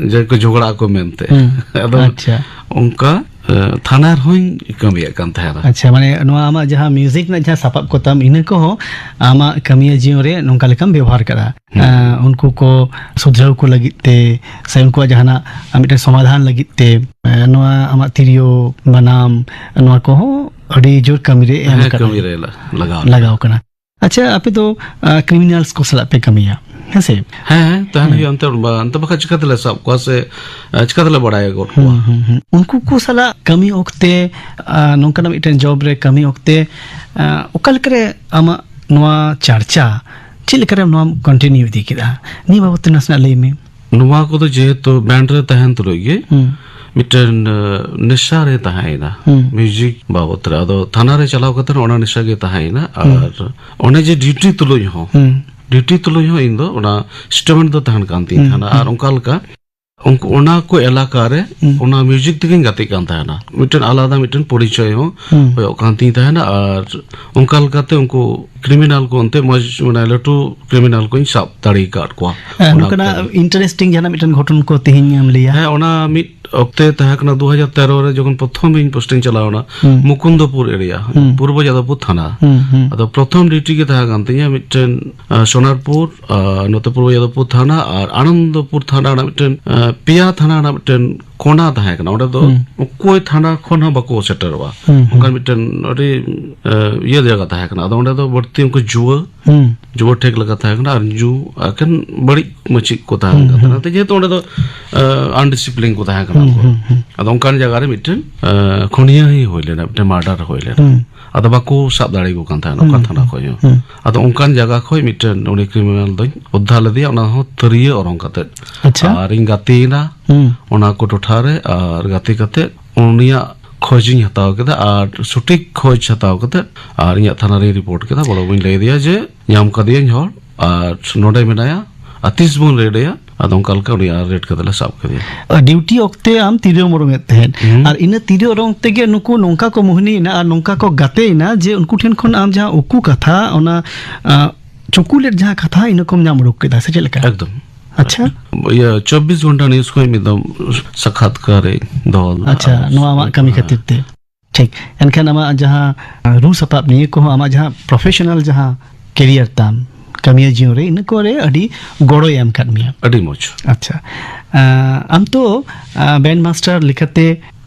ᱡᱮ ᱠᱚ ᱡᱷᱚᱜᱽᱲᱟᱜ ᱟᱠᱚ ᱢᱮᱱᱛᱮ᱾ ᱦᱩᱸ᱾ ᱟᱫᱚ ᱟᱪᱪᱷᱟ᱾ ᱚᱱᱠᱟ, ᱟ, ᱛᱷᱟᱱᱟ ᱨᱮᱦᱚᱸᱧ ᱠᱟᱹᱢᱤᱭᱮᱫ ᱠᱟᱱ ᱛᱟᱦᱮᱱᱟ᱾ ᱟᱪᱪᱷᱟ, ᱢᱟᱱᱮ ᱱᱚᱣᱟ ᱟᱢᱟᱜ ᱡᱟᱦᱟᱸ ᱢᱤᱭᱩᱡᱤᱠ ᱨᱮᱱᱟᱜ ᱡᱟᱦᱟᱸ ᱥᱟᱯᱟᱵ ᱠᱚ ᱛᱟᱢ, ᱤᱱᱟᱹ ᱠᱚᱦᱚᱸ ᱟᱢᱟᱜ ᱠᱟᱹᱢᱤᱭᱟᱹ ᱡᱤᱭᱚᱱ ᱨᱮ ᱱᱚᱝᱠᱟ ᱞᱮᱠᱟᱢ ᱵᱮᱵᱚᱦᱟᱨ ᱠᱟᱫᱟ᱾ ᱦᱩᱸ᱾ ᱟ, ᱩᱱᱠᱩ ᱠᱚ ᱥᱩᱫᱷᱨᱟᱹᱣ ᱠᱚ ᱞᱟᱹᱜᱤᱫ ᱛᱮ ᱥᱮ ᱩᱱᱠᱩᱣᱟᱜ ᱡᱟᱦᱟᱱᱟᱜ ᱢᱤᱫᱴᱮᱱ ᱥᱚᱢᱟᱫᱷᱟᱱ ᱞᱟᱹᱜᱤᱫ ᱛᱮ, ᱮ, ᱱᱚᱣᱟ ᱟᱢᱟᱜ ᱛᱤᱨᱭᱳ, ᱵᱟᱱᱟᱢ, ᱱᱚᱣᱟ ᱠᱚᱦᱚᱸ ᱟᱹᱰᱤ ᱡᱳᱨ ᱠᱟᱹᱢᱤ ᱨᱮ ᱮᱢ ᱦᱮᱸ, ᱠᱟᱫᱟ᱾ ᱠᱟᱹᱢᱤ ᱨᱮ ᱞᱟ-, ᱞᱟᱜᱟᱣ ᱞᱟᱜᱟᱣ ᱠᱟᱱᱟ᱾ ᱟᱪᱪᱷᱟ, ᱟᱯᱮ ᱫᱚ, ᱟ, ᱠᱨᱤᱢᱤᱱᱟᱞᱥ ᱠᱚ ᱥᱟᱞᱟᱜ ᱯᱮ ᱠᱟᱹᱢᱤᱭᱟ, ᱦᱮᱸ ᱥᱮ? ᱦᱮᱸ, ᱦᱮᱸ, ᱛᱟᱦᱮᱱ ᱦᱩᱸ᱾ ᱦᱩᱭᱩᱜᱼᱟ ᱮᱱᱛᱮ, ᱵᱟ-, ᱮᱱᱛᱮ ᱵᱟᱠᱷᱟᱡ ᱪᱤᱠᱟᱹ ᱛᱮᱞᱮ ᱥᱟᱵ ᱠᱚᱣᱟ ᱥᱮ, ᱟ, ᱪᱤᱠᱟᱹ ᱛᱮᱞᱮ ᱵᱟᱲᱟᱭ ᱜᱚᱫ ᱠᱚᱣᱟ? ᱦᱩᱸ, ᱦᱩᱸ, ᱦᱩᱸ᱾ ᱩᱱᱠᱩ ᱠᱚ ᱥᱟᱞᱟᱜ ᱠᱟᱹᱢᱤ ᱚᱠᱛᱮ, ᱟ, ᱱᱚᱝᱠᱟᱱᱟᱜ ᱢᱤᱫᱴᱮᱱ ᱡᱚᱵ ᱨᱮ ᱠᱟᱹᱢᱤ ᱚᱠᱛᱮ, ᱟ, ᱚᱠᱟ ᱞᱮᱠᱟᱨᱮ ᱟᱢᱟᱜ ᱱᱚᱣᱟ ᱪᱟᱨᱪᱟ, ᱪᱮᱫ ᱞᱮᱠᱟᱨᱮ ᱱᱚᱣᱟᱢ ᱠᱚᱱᱴᱤᱱᱤᱭᱩ ᱤᱫᱤ ᱠᱮᱫᱟ? ᱱᱤᱭᱟᱹ ᱵᱟᱵᱚᱫ ᱛᱮ ᱱᱟᱥᱮᱱᱟᱜ ᱞᱟᱹᱭ ᱢᱮ᱾ ᱱᱚᱣᱟ ᱠᱚᱫᱚ ᱡᱮᱦᱮᱛᱩ ᱵᱮᱱᱰ ᱨᱮ ᱛᱟᱦᱮᱱ ᱛᱩᱞᱩᱡ ᱜᱮ ᱦᱩᱸ᱾ ᱢᱤᱫᱴᱮᱱ, ᱟ, ᱱᱮᱥᱟ ᱨᱮ ᱛᱟᱦᱮᱸᱭᱮᱱᱟ, ᱦᱩᱸ᱾ ᱢᱤᱭᱩᱡᱤᱠ ᱵᱟᱵᱚᱫ ᱨᱮ᱾ ᱟᱫᱚ ᱛᱷᱟᱱᱟ ᱨᱮ ᱪᱟᱞᱟᱣ ᱠᱟᱛᱮ ᱚᱱᱟ ᱱᱮᱥᱟ ᱜᱮ ᱛᱟᱦᱮᱸᱭᱮᱱᱟ᱾ ᱦᱩᱸ᱾ ᱟᱨ ᱚᱱᱮ ᱡᱮ ᱰᱤᱭᱩᱴᱤ ᱛᱩᱞᱩᱡ ᱦᱚᱸ, ᱦᱩᱸ᱾ ᱰᱤᱭᱩᱴᱤ ᱛᱩᱞᱩᱡ ᱦᱚᱸ ᱤᱧ ᱫᱚ ᱚᱱᱟ ᱥᱴᱮᱴᱢᱮᱱᱴ ᱫᱚ ᱛᱟᱦᱮᱱ ᱠᱟᱱ ᱛᱤᱧ ᱦᱩᱸ, ᱛᱟᱦᱮᱱᱟ᱾ ᱦᱩᱸ᱾ ᱟᱨ ᱚᱱᱠᱟ ᱞᱮᱠᱟ ᱩᱱᱠᱩ ᱚᱱᱟ ᱠᱚ ᱮᱞᱟᱠᱟ ᱨᱮ ᱦᱩᱸ᱾ ᱚᱱᱟ ᱢᱤᱭᱩᱡᱤᱠ ᱛᱮᱜᱤᱧ ᱜᱟᱛᱮᱜ ᱠᱟᱱ ᱛᱟᱦᱮᱱᱟ᱾ ᱢᱤᱫᱴᱮᱱ ᱟᱞᱟᱫᱟ ᱢᱤᱫᱴᱮᱱ ᱯᱚᱨᱤᱪᱚᱭ ᱦᱚᱸ ᱦᱩᱸ᱾ ᱦᱩᱭᱩᱜ ᱠᱟᱱ ᱛᱤᱧ ᱛᱟᱦᱮᱱᱟ᱾ ᱟᱨ ᱚᱱᱠᱟ ᱞᱮᱠᱟᱛᱮ ᱩᱱᱠᱩ ᱠᱨᱤᱢᱤᱱᱟᱞ ᱠᱚ ᱚᱱᱛᱮ ᱢᱚᱡᱽ, ᱢᱟᱱᱮ, ᱞᱟᱹᱴᱩ ᱠᱨᱤᱢᱤᱱᱟᱞ ᱠᱚᱧ ᱥᱟᱵ ᱫᱟᱲᱮ ᱟᱠᱟᱫ ᱠᱚᱣᱟ᱾ ᱦᱮᱸ, ᱚᱱᱟ ᱱᱚᱝᱠᱟᱱᱟᱜ ᱚᱠᱛᱮ ᱨᱮ᱾ Interesting ᱡᱟᱦᱟᱱᱟᱜ ᱢᱤᱫᱴᱮᱱ ᱜᱷᱚᱴᱚᱱ ᱠᱚ ᱛᱮᱦᱮᱧ ᱮᱢ ᱞᱟᱹᱭᱟ? ᱦᱮᱸ, ᱚᱱᱟ ᱢᱤᱫ ᱚᱠᱛᱮ ᱛᱟᱦᱮᱸ ᱠᱟᱱᱟ, ᱫᱩ ᱦᱟᱡᱟᱨ ᱛᱮᱨᱚ ᱨᱮ ᱡᱚᱠᱷᱚᱱ ᱯᱨᱚᱛᱷᱚᱢ ᱤᱧ ᱯᱳᱥᱴᱤᱝ ᱪᱟᱞᱟᱣ ᱮᱱᱟ, ᱦᱩᱸ᱾ ᱢᱩᱠᱩᱱᱫᱚᱯᱩᱨ ᱮᱨᱤᱭᱟ, ᱦᱩᱸ᱾ ᱯᱩᱨᱵᱚ ᱡᱟᱫᱚᱵᱯᱩᱨ ᱛᱷᱟᱱᱟ᱾ ᱦᱩᱸ, ᱦᱩᱸ᱾ ᱟᱫᱚ ᱯᱨᱚᱛᱷᱚᱢ ᱰᱤᱭᱩᱴᱤ ᱜᱮ ᱛᱟᱦᱮᱸ ᱠᱟᱱ ᱛᱤᱧᱟ ᱢᱤᱫᱴᱮᱱ, ᱟᱸ, ᱥᱳᱱᱟᱨᱯᱩᱨ, ᱟᱨ ᱱᱚᱛᱮ ᱯᱩᱨᱵᱚ ᱡᱟᱫᱚᱵᱯᱩᱨ ᱛᱷᱟᱱᱟ ᱟᱨ ᱟᱱᱚᱱᱫᱚᱯᱩᱨ ᱛᱷᱟᱱᱟ ᱨᱮᱱᱟᱜ ᱢᱤᱫᱴᱮᱱ, ᱟᱸ, ᱯᱮᱭᱟ ᱛᱷᱟᱱᱟ ᱨᱮᱱᱟᱜ ᱢᱤᱫᱴᱮᱱ ᱠᱚᱱᱟ ᱛᱟᱦᱮᱸ ᱠᱟᱱᱟ᱾ ᱚᱸᱰᱮ ᱫᱚ ᱦᱩᱸ᱾ ᱚᱠᱚᱭ ᱛᱷᱟᱱᱟ ᱠᱷᱚᱱ ᱦᱚᱸ ᱵᱟᱠᱚ ᱥᱮᱴᱮᱨᱚᱜᱼᱟ᱾ ᱦᱩᱸ, ᱦᱩᱸ᱾ ᱚᱱᱠᱟᱱ ᱢᱤᱫᱴᱮᱱ ᱟᱹᱰᱤ, ᱟᱸ, ᱤᱭᱟᱹ ᱡᱟᱭᱜᱟ ᱛᱟᱦᱮᱸ ᱠᱟᱱᱟ᱾ ᱟᱫᱚ ᱚᱸᱰᱮ ᱫᱚ ᱵᱟᱹᱲᱛᱤ ᱩᱱᱠᱩ ᱡᱩᱣᱟᱹ, ᱦᱩᱸ᱾ ᱡᱩᱣᱟᱹ ᱴᱷᱮᱠ ᱞᱮᱠᱟ ᱛᱟᱦᱮᱸ ᱠᱟᱱᱟ ᱟᱨ ᱧᱩ ᱮᱠᱮᱱ ᱵᱟᱹᱲᱤᱡ ᱢᱟᱹᱪᱤ ᱠᱚ ᱛᱟᱦᱮᱸ ᱦᱩᱸ, ᱠᱟᱱ ᱛᱟᱦᱮᱱᱟ᱾ ᱦᱩᱸ᱾ ᱛᱚ, ᱡᱮᱦᱮᱛᱩ ᱚᱸᱰᱮ ᱫᱚ, ᱟᱸ, undiscipline ᱠᱚ ᱛᱟᱦᱮᱸ ᱠᱟᱱᱟ ᱦᱩᱸ, ᱠᱚ᱾ ᱦᱩᱸ, ᱦᱩᱸ᱾ ᱟᱫᱚ ᱚᱱᱠᱟᱱ ᱡᱟᱭᱜᱟ ᱨᱮ ᱢᱤᱫᱴᱮᱱ, ᱟᱸ, ᱠᱷᱩᱱᱤᱭᱟᱹ ᱦᱚᱸ ᱦᱩᱭ ᱞᱮᱱᱟ, ᱢᱤᱫᱴᱮᱱ murder ᱦᱩᱭ ᱞᱮᱱᱟ᱾ ᱦᱩᱸ᱾ ᱟᱫᱚ ᱵᱟᱠᱚ ᱥᱟᱵ ᱫᱟᱲᱮ ᱟᱠᱚ ᱠᱟᱱ ᱛᱟᱦᱮᱱᱟ ᱚᱠᱟ ᱦᱩᱸ, ᱛᱷᱟᱱᱟ ᱦᱩᱸ, ᱠᱷᱚᱱ ᱦᱚᱸ᱾ ᱦᱩᱸ᱾ ᱟᱫᱚ ᱚᱱᱠᱟᱱ ᱡᱟᱭᱜᱟ ᱠᱷᱚᱱ ᱢᱤᱫᱴᱮᱱ ᱩᱱᱤ ᱠᱨᱤᱢᱤᱱᱟᱞ ᱫᱚᱧ ᱩᱫᱽᱫᱷᱟᱨ ᱞᱮᱫᱮᱭᱟ, ᱚᱱᱟ ᱦᱚᱸ ᱛᱤᱨᱭᱳ ᱚᱨᱚᱝ ᱠᱟᱛᱮᱫ᱾ ᱟᱪᱪᱷᱟ᱾ ᱟᱨᱤᱧ ᱜᱟᱛᱮᱭᱮᱱᱟ ᱦᱩᱸ᱾ ᱚᱱᱟ ᱠᱚ ᱴᱚᱴᱷᱟ ᱨᱮ, ᱟᱨ ᱜᱟᱛᱮ ᱠᱟᱛᱮᱫ ᱩᱱᱤᱭᱟᱜ ᱠᱷᱚᱡᱽ ᱤᱧ ᱦᱟᱛᱟᱣ ᱠᱮᱫᱟ ᱟᱨ ᱥᱚᱴᱷᱤᱠ ᱠᱷᱚᱡᱽ ᱦᱟᱛᱟᱣ ᱠᱟᱛᱮᱫ ᱟᱨ ᱤᱧᱟᱹᱜ ᱛᱷᱟᱱᱟ ᱨᱤᱧ ᱨᱤᱯᱳᱨᱴ ᱠᱮᱫᱟ᱾ ᱵᱚᱲᱚ ᱵᱟᱹᱵᱩᱧ ᱞᱟᱹᱭ ᱟᱫᱮᱭᱟ ᱡᱮ, "ᱧᱟᱢ ᱠᱟᱫᱮᱭᱟᱹᱧ ᱦᱚᱲ ᱟᱨ ᱱᱚᱰᱮ ᱢᱮᱱᱟᱭᱟ, ᱟᱨ ᱛᱤᱥ ᱵᱚᱱ ᱨᱮᱰ ᱮᱭᱟ?" ᱟᱫᱚ ᱚᱱᱠᱟ ᱞᱮᱠᱟ ᱩᱱᱤ ᱟᱨ ᱨᱮᱰ ᱠᱟᱛᱮ ᱞᱮ ᱥᱟᱵ ᱠᱮᱫᱮᱭᱟ᱾ ᱰᱤᱭᱩᱴᱤ ᱚᱠᱛᱮ ᱟᱢ ᱛᱤᱨᱭᱳᱢ ᱚᱨᱚᱝ ᱮᱫ ᱛᱟᱦᱮᱸᱫ, ᱦᱩᱸ᱾ ᱟᱨ ᱤᱱᱟᱹ ᱛᱤᱨᱭᱳ ᱚᱨᱚᱝ ᱛᱮᱜᱮ ᱱᱩᱠᱩ ᱱᱚᱝᱠᱟ ᱠᱚ ᱢᱳᱦᱱᱤᱭᱮᱱᱟ ᱟᱨ ᱱᱚᱝᱠᱟ ᱠᱚ ᱜᱟᱛᱮᱭᱮᱱᱟ ᱡᱮ ᱩᱱᱠᱩ ᱴᱷᱮᱱ ᱠᱷᱚᱱ ᱟᱢ ᱡᱟᱦᱟᱸ ᱩᱠᱩ ᱠᱟᱛᱷᱟ, ᱚᱱᱟ, ᱟᱸ, ᱪᱚᱠᱩᱞᱮᱴ ᱡᱟᱦᱟᱸ ᱠᱟᱛᱷᱟ, ᱤᱱᱟᱹ ᱠᱚᱢ ᱧᱟᱢ ᱩᱰᱩᱠ ᱠᱮᱫᱟ, ᱥᱮ ᱪᱮᱫ ᱞᱮᱠᱟ? ᱮᱠᱫᱚᱢ᱾ ᱟᱪᱪᱷᱟ᱾ ᱤᱭᱟᱹ, ᱪᱚᱵᱵᱤᱥ ᱜᱷᱚᱱᱴᱟ ᱱᱤᱭᱩᱡᱽ ᱠᱷᱚᱱ ᱢᱤᱫ ᱫᱚᱢ ᱥᱟᱠᱷᱟᱛᱠᱟᱨ ᱤᱧ ᱫᱚᱦᱚ ᱞᱮᱫᱟ᱾ ᱟᱪᱪᱷᱟ, ᱟᱨ ᱱᱚᱣᱟ ᱟᱢᱟᱜ ᱠᱟᱹᱢᱤ ᱦᱮᱸ᱾ ᱠᱷᱟᱹᱛᱤᱨ ᱛᱮ᱾ ᱴᱷᱤᱠ᱾ ᱮᱱᱠᱷᱟᱱ ᱟᱢᱟᱜ ᱡᱟᱦᱟᱸ ᱨᱩ ᱥᱟᱯᱟᱵ ᱱᱤᱭᱟᱹ ᱠᱚᱦᱚᱸ ᱟᱢᱟᱜ ᱡᱟᱦᱟᱸ professional ᱡᱟᱦᱟᱸ career ᱛᱟᱢ, ᱠᱟᱹᱢᱤᱭᱟᱹ ᱡᱤᱭᱚᱱ ᱨᱮ, ᱤᱱᱟᱹ ᱠᱚᱨᱮ ᱟᱹᱰᱤ ᱜᱚᱲᱚᱭ ᱮᱢ ᱠᱟᱫ ᱢᱮᱭᱟ᱾ ᱟᱹᱰᱤ ᱢᱚᱡᱽ᱾ ᱟᱪᱪᱷᱟ᱾ ᱟᱸ, ᱟᱢ ᱛᱚ, ᱟᱸ, band master ᱞᱮᱠᱟᱛᱮ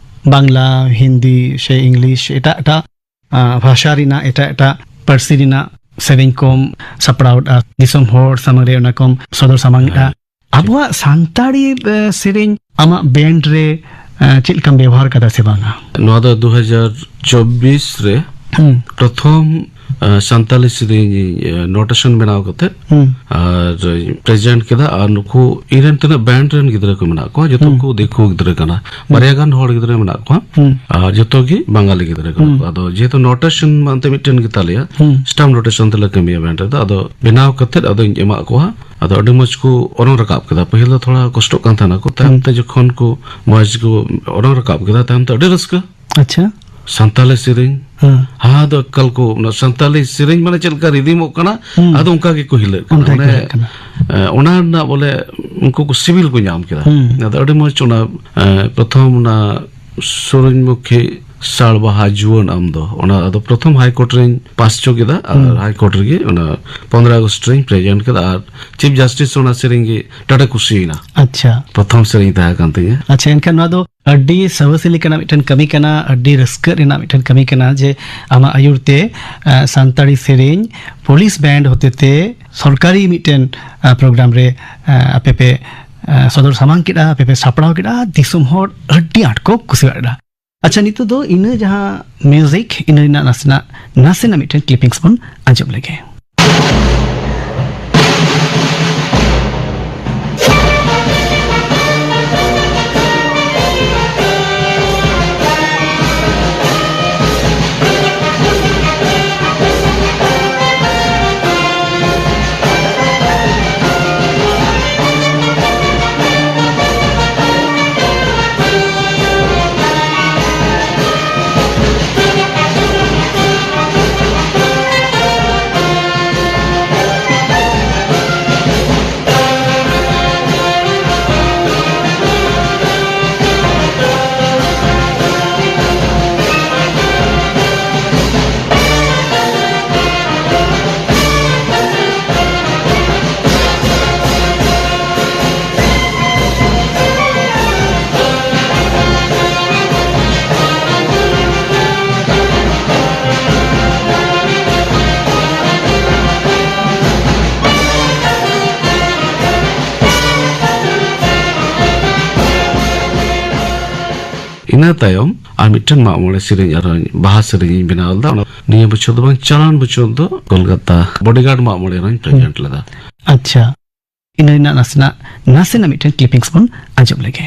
ᱵᱟᱝᱞᱟ, ᱦᱤᱱᱫᱤ ᱥᱮ English, ᱮᱴᱟᱜ ᱮᱴᱟᱜ, ᱟᱸ, ᱵᱷᱟᱥᱟ ᱨᱮᱱᱟᱜ, ᱮᱴᱟᱜ ᱮᱴᱟᱜ ᱯᱟᱹᱨᱥᱤ ᱨᱮᱱᱟᱜ ᱥᱮᱨᱮᱧ ᱠᱚᱢ ᱥᱟᱯᱲᱟᱣ ᱮᱫᱟ, ᱫᱤᱥᱚᱢ ᱦᱚᱲ ᱥᱟᱢᱟᱝ ᱨᱮ ᱚᱱᱟ ᱠᱚᱢ ᱥᱚᱫᱚᱨ ᱥᱟᱢᱟᱝ ᱮᱫᱟ᱾ ᱦᱮᱸ᱾ ᱟᱵᱚᱣᱟᱜ ᱥᱟᱱᱛᱟᱲᱤ, ᱮ, ᱥᱮᱨᱮᱧ ᱟᱢᱟᱜ band ᱨᱮ, ᱮ, ᱪᱮᱫ ᱞᱮᱠᱟᱢ ᱵᱮᱵᱚᱦᱟᱨ ᱠᱟᱫᱟ ᱥᱮ ᱵᱟᱝᱟ? ᱱᱚᱣᱟ ᱫᱚ ᱫᱩ ᱦᱟᱡᱟᱨ ᱪᱚᱵᱵᱤᱥ ᱨᱮ ᱦᱩᱸ᱾ ᱯᱨᱚᱛᱷᱚᱢ, ᱮ, ᱥᱟᱱᱛᱟᱞᱤ ᱥᱮᱨᱮᱧ, ᱮ, notation ᱵᱮᱱᱟᱣ ᱠᱟᱛᱮ ᱦᱩᱸ᱾ ᱟᱨ present ᱠᱮᱫᱟ᱾ ᱟᱨ ᱱᱩᱠᱩ ᱤᱧ ᱨᱮᱱ ᱛᱤᱱᱟᱹᱜ band ᱨᱮᱱ ᱜᱤᱫᱽᱨᱟᱹ ᱠᱚ ᱢᱮᱱᱟᱜ ᱠᱚᱣᱟ, ᱡᱚᱛᱚ ᱦᱩᱸ᱾ ᱠᱚ ᱫᱤᱠᱩ ᱜᱤᱫᱽᱨᱟᱹ ᱠᱟᱱᱟ᱾ ᱦᱩᱸ᱾ ᱵᱟᱨᱭᱟ ᱜᱟᱱ ᱦᱚᱲ ᱜᱤᱫᱽᱨᱟᱹ ᱢᱮᱱᱟᱜ ᱠᱚᱣᱟ᱾ ᱦᱩᱸ᱾ ᱟᱨ ᱡᱚᱛᱚ ᱜᱮ ᱵᱟᱝᱜᱟᱞᱤ ᱜᱤᱫᱽᱨᱟᱹ ᱠᱟᱱᱟ ᱦᱩᱸ᱾ ᱠᱚ᱾ ᱟᱫᱚ ᱡᱮᱦᱮᱛᱩ notation ᱢᱟ ᱮᱱᱛᱮ ᱢᱤᱫᱴᱮᱱ ᱜᱮᱛᱟ ᱞᱮᱭᱟ, ᱦᱩᱸ᱾ staff notation ᱛᱮᱞᱮ ᱠᱟᱹᱢᱤᱭᱟ band ᱨᱮᱫᱚ᱾ ᱟᱫᱚ ᱵᱮᱱᱟᱣ ᱠᱟᱛᱮ ᱟᱫᱚᱧ ᱮᱢᱟᱜ ᱠᱚᱣᱟ᱾ ᱟᱫᱚ ᱟᱹᱰᱤ ᱢᱚᱡᱽ ᱠᱚ ᱚᱨᱚᱝ ᱨᱟᱠᱟᱵ ᱠᱮᱫᱟ᱾ ᱯᱟᱹᱦᱤᱞ ᱫᱚ ᱛᱷᱚᱲᱟ ᱠᱚᱥᱴᱚᱜ ᱠᱟᱱ ᱛᱟᱦᱮᱱᱟ ᱠᱚ, ᱛᱟᱭᱚᱢ ᱦᱩᱸ᱾ ᱛᱮ ᱡᱚᱠᱷᱚᱱ ᱠᱚ ᱢᱚᱡᱽ ᱠᱚ ᱚᱨᱚᱝ ᱨᱟᱠᱟᱵ ᱠᱮᱫᱟ, ᱛᱟᱭᱚᱢ ᱛᱮ ᱟᱹᱰᱤ ᱨᱟᱹᱥᱠᱟᱹ᱾ ᱟᱪᱪᱷᱟ᱾ ᱥᱟᱱᱛᱟᱞᱤ ᱥᱮᱨᱮᱧ, ᱦᱮᱸ᱾ ᱦᱟ ᱫᱚ ᱮᱠᱟᱞ ᱠᱚ, ᱚᱱᱟ ᱥᱟᱱᱛᱟᱞᱤ ᱥᱮᱨᱮᱧ ᱢᱟᱱᱮ ᱪᱮᱫ ᱞᱮᱠᱟ ᱨᱤᱫᱤᱢᱚᱜ ᱠᱟᱱᱟ, ᱦᱩᱸ᱾ ᱟᱫᱚ ᱚᱱᱠᱟ ᱜᱮᱠᱚ ᱦᱤᱞᱟᱹᱜ ᱠᱟᱱᱟ᱾ ᱚᱱᱠᱟ ᱜᱮᱠᱚ ᱢᱟᱱᱮ, ᱦᱤᱞᱟᱹᱜ ᱠᱟᱱᱟ᱾ ᱮ, ᱚᱱᱟ ᱨᱮᱱᱟᱜ ᱵᱚᱞᱮ ᱩᱱᱠᱩ ᱠᱚ ᱥᱤᱵᱤᱞ ᱠᱚ ᱧᱟᱢ ᱠᱮᱫᱟ᱾ ᱦᱩᱸ᱾ ᱟᱫᱚ ᱟᱹᱰᱤ ᱢᱚᱡᱽ ᱚᱱᱟ, ᱮ, ᱯᱨᱚᱛᱷᱚᱢ ᱚᱱᱟ ᱥᱩᱨᱩᱡᱽᱢᱩᱠᱷᱤ ᱥᱟᱲ ᱵᱟᱦᱟ ᱡᱩᱣᱟᱹᱱ ᱟᱢ ᱫᱚ, ᱚᱱᱟ ᱟᱫᱚ ᱯᱨᱚᱛᱷᱚᱢ ᱦᱟᱭ ᱠᱳᱨᱴ ᱨᱮᱧ ᱯᱟᱥ ᱦᱚᱪᱚ ᱠᱮᱫᱟ, ᱟᱨ ᱦᱩᱸ᱾ ᱦᱟᱭ ᱠᱳᱨᱴ ᱨᱮᱜᱮ ᱚᱱᱟ ᱯᱚᱱᱫᱽᱨᱚ ᱟᱜᱚᱥᱴ ᱨᱮᱧ ᱯᱨᱮᱡᱮᱱᱴ ᱠᱮᱫᱟ, ᱟᱨ ᱪᱤᱯ ᱡᱟᱥᱴᱤᱥ ᱚᱱᱟ ᱥᱮᱨᱮᱧ ᱜᱮ ᱴᱟᱴᱟ ᱠᱩᱥᱤᱭᱮᱱᱟ᱾ ᱟᱪᱪᱷᱟ᱾ ᱯᱨᱚᱛᱷᱚᱢ ᱥᱮᱨᱮᱧ ᱛᱟᱦᱮᱸ ᱠᱟᱱ ᱛᱤᱧᱟᱹ᱾ ᱟᱪᱪᱷᱟ, ᱮᱱᱠᱷᱟᱱ ᱱᱚᱣᱟ ᱫᱚ ᱟᱹᱰᱤ ᱥᱟᱹᱵᱟᱹᱥᱤᱞᱤ ᱠᱟᱱᱟ, ᱢᱤᱫᱴᱮᱱ ᱠᱟᱹᱢᱤ ᱠᱟᱱᱟ, ᱟᱹᱰᱤ ᱨᱟᱹᱥᱠᱟᱹ ᱨᱮᱱᱟᱜ ᱢᱤᱫᱴᱮᱱ ᱠᱟᱹᱢᱤ ᱠᱟᱱᱟ ᱡᱮ ᱟᱢᱟᱜ ᱟᱹᱭᱩᱨ ᱛᱮ, ᱮ, ᱥᱟᱱᱛᱟᱲᱤ ᱥᱮᱨᱮᱧ ᱯᱩᱞᱤᱥ ᱵᱮᱱᱰ ᱦᱚᱛᱮᱛᱮ ᱥᱚᱨᱠᱟᱨᱤ ᱢᱤᱫᱴᱮᱱ, ᱮ, ᱯᱨᱳᱜᱨᱟᱢ ᱨᱮ, ᱮ, ᱟᱯᱮ ᱯᱮ, ᱮ, ᱥᱚᱫᱚᱨ ᱥᱟᱢᱟᱝ ᱠᱮᱫᱟ, ᱟᱯᱮ ᱯᱮ ᱥᱟᱯᱲᱟᱣ ᱠᱮᱫᱟ, ᱫᱤᱥᱚᱢ ᱦᱚᱲ ᱟᱹᱰᱤ ᱟᱸᱴ ᱠᱚ ᱠᱩᱥᱤᱭᱟᱜ ᱠᱮᱫᱟ᱾ ᱟᱪᱪᱷᱟ, ᱱᱤᱛᱚᱜ ᱫᱚ ᱤᱱᱟᱹ ᱡᱟᱦᱟᱸ ᱢᱤᱭᱩᱡᱤᱠ, ᱤᱱᱟᱹ ᱨᱮᱱᱟᱜ ᱱᱟᱥᱮᱱᱟᱜ, ᱱᱟᱥᱮᱱᱟᱜ ᱢᱤᱫᱴᱮᱱ ᱠᱞᱤᱯᱤᱝᱥ ᱵᱚᱱ ᱟᱸᱡᱚᱢ ᱞᱮᱜᱮ᱾ ᱤᱱᱟᱹ ᱛᱟᱭᱚᱢ ᱟᱨ ᱢᱤᱫᱴᱮᱱ ᱢᱟᱜ ᱢᱚᱬᱮ ᱥᱮᱨᱮᱧ, ᱟᱨᱦᱚᱸ ᱵᱟᱦᱟ ᱥᱮᱨᱮᱧ ᱤᱧ ᱵᱮᱱᱟᱣ ᱞᱮᱫᱟ᱾ ᱚᱱᱟ ᱱᱤᱭᱟᱹ ᱵᱚᱪᱷᱚᱨ ᱫᱚ ᱵᱟᱝ, ᱪᱟᱞᱟᱣᱮᱱ ᱵᱚᱪᱷᱚᱨ ᱫᱚ ᱠᱳᱞᱠᱟᱛᱟ ᱵᱚᱰᱤᱜᱟᱨᱰ ᱢᱟᱜ ᱢᱚᱬᱮ ᱨᱮᱧ ᱯᱨᱮᱡᱮᱱᱴ ᱞᱮᱫᱟ᱾ ᱟᱪᱪᱷᱟ, ᱤᱱᱟᱹ ᱨᱮᱱᱟᱜ ᱱᱟᱥᱮᱱᱟᱜ, ᱱᱟᱥᱮᱱᱟᱜ ᱢᱤᱫᱴᱮᱱ ᱠᱞᱤᱯᱤᱝᱥ ᱵᱚᱱ ᱟᱸᱡᱚᱢ ᱞᱮᱜᱮ᱾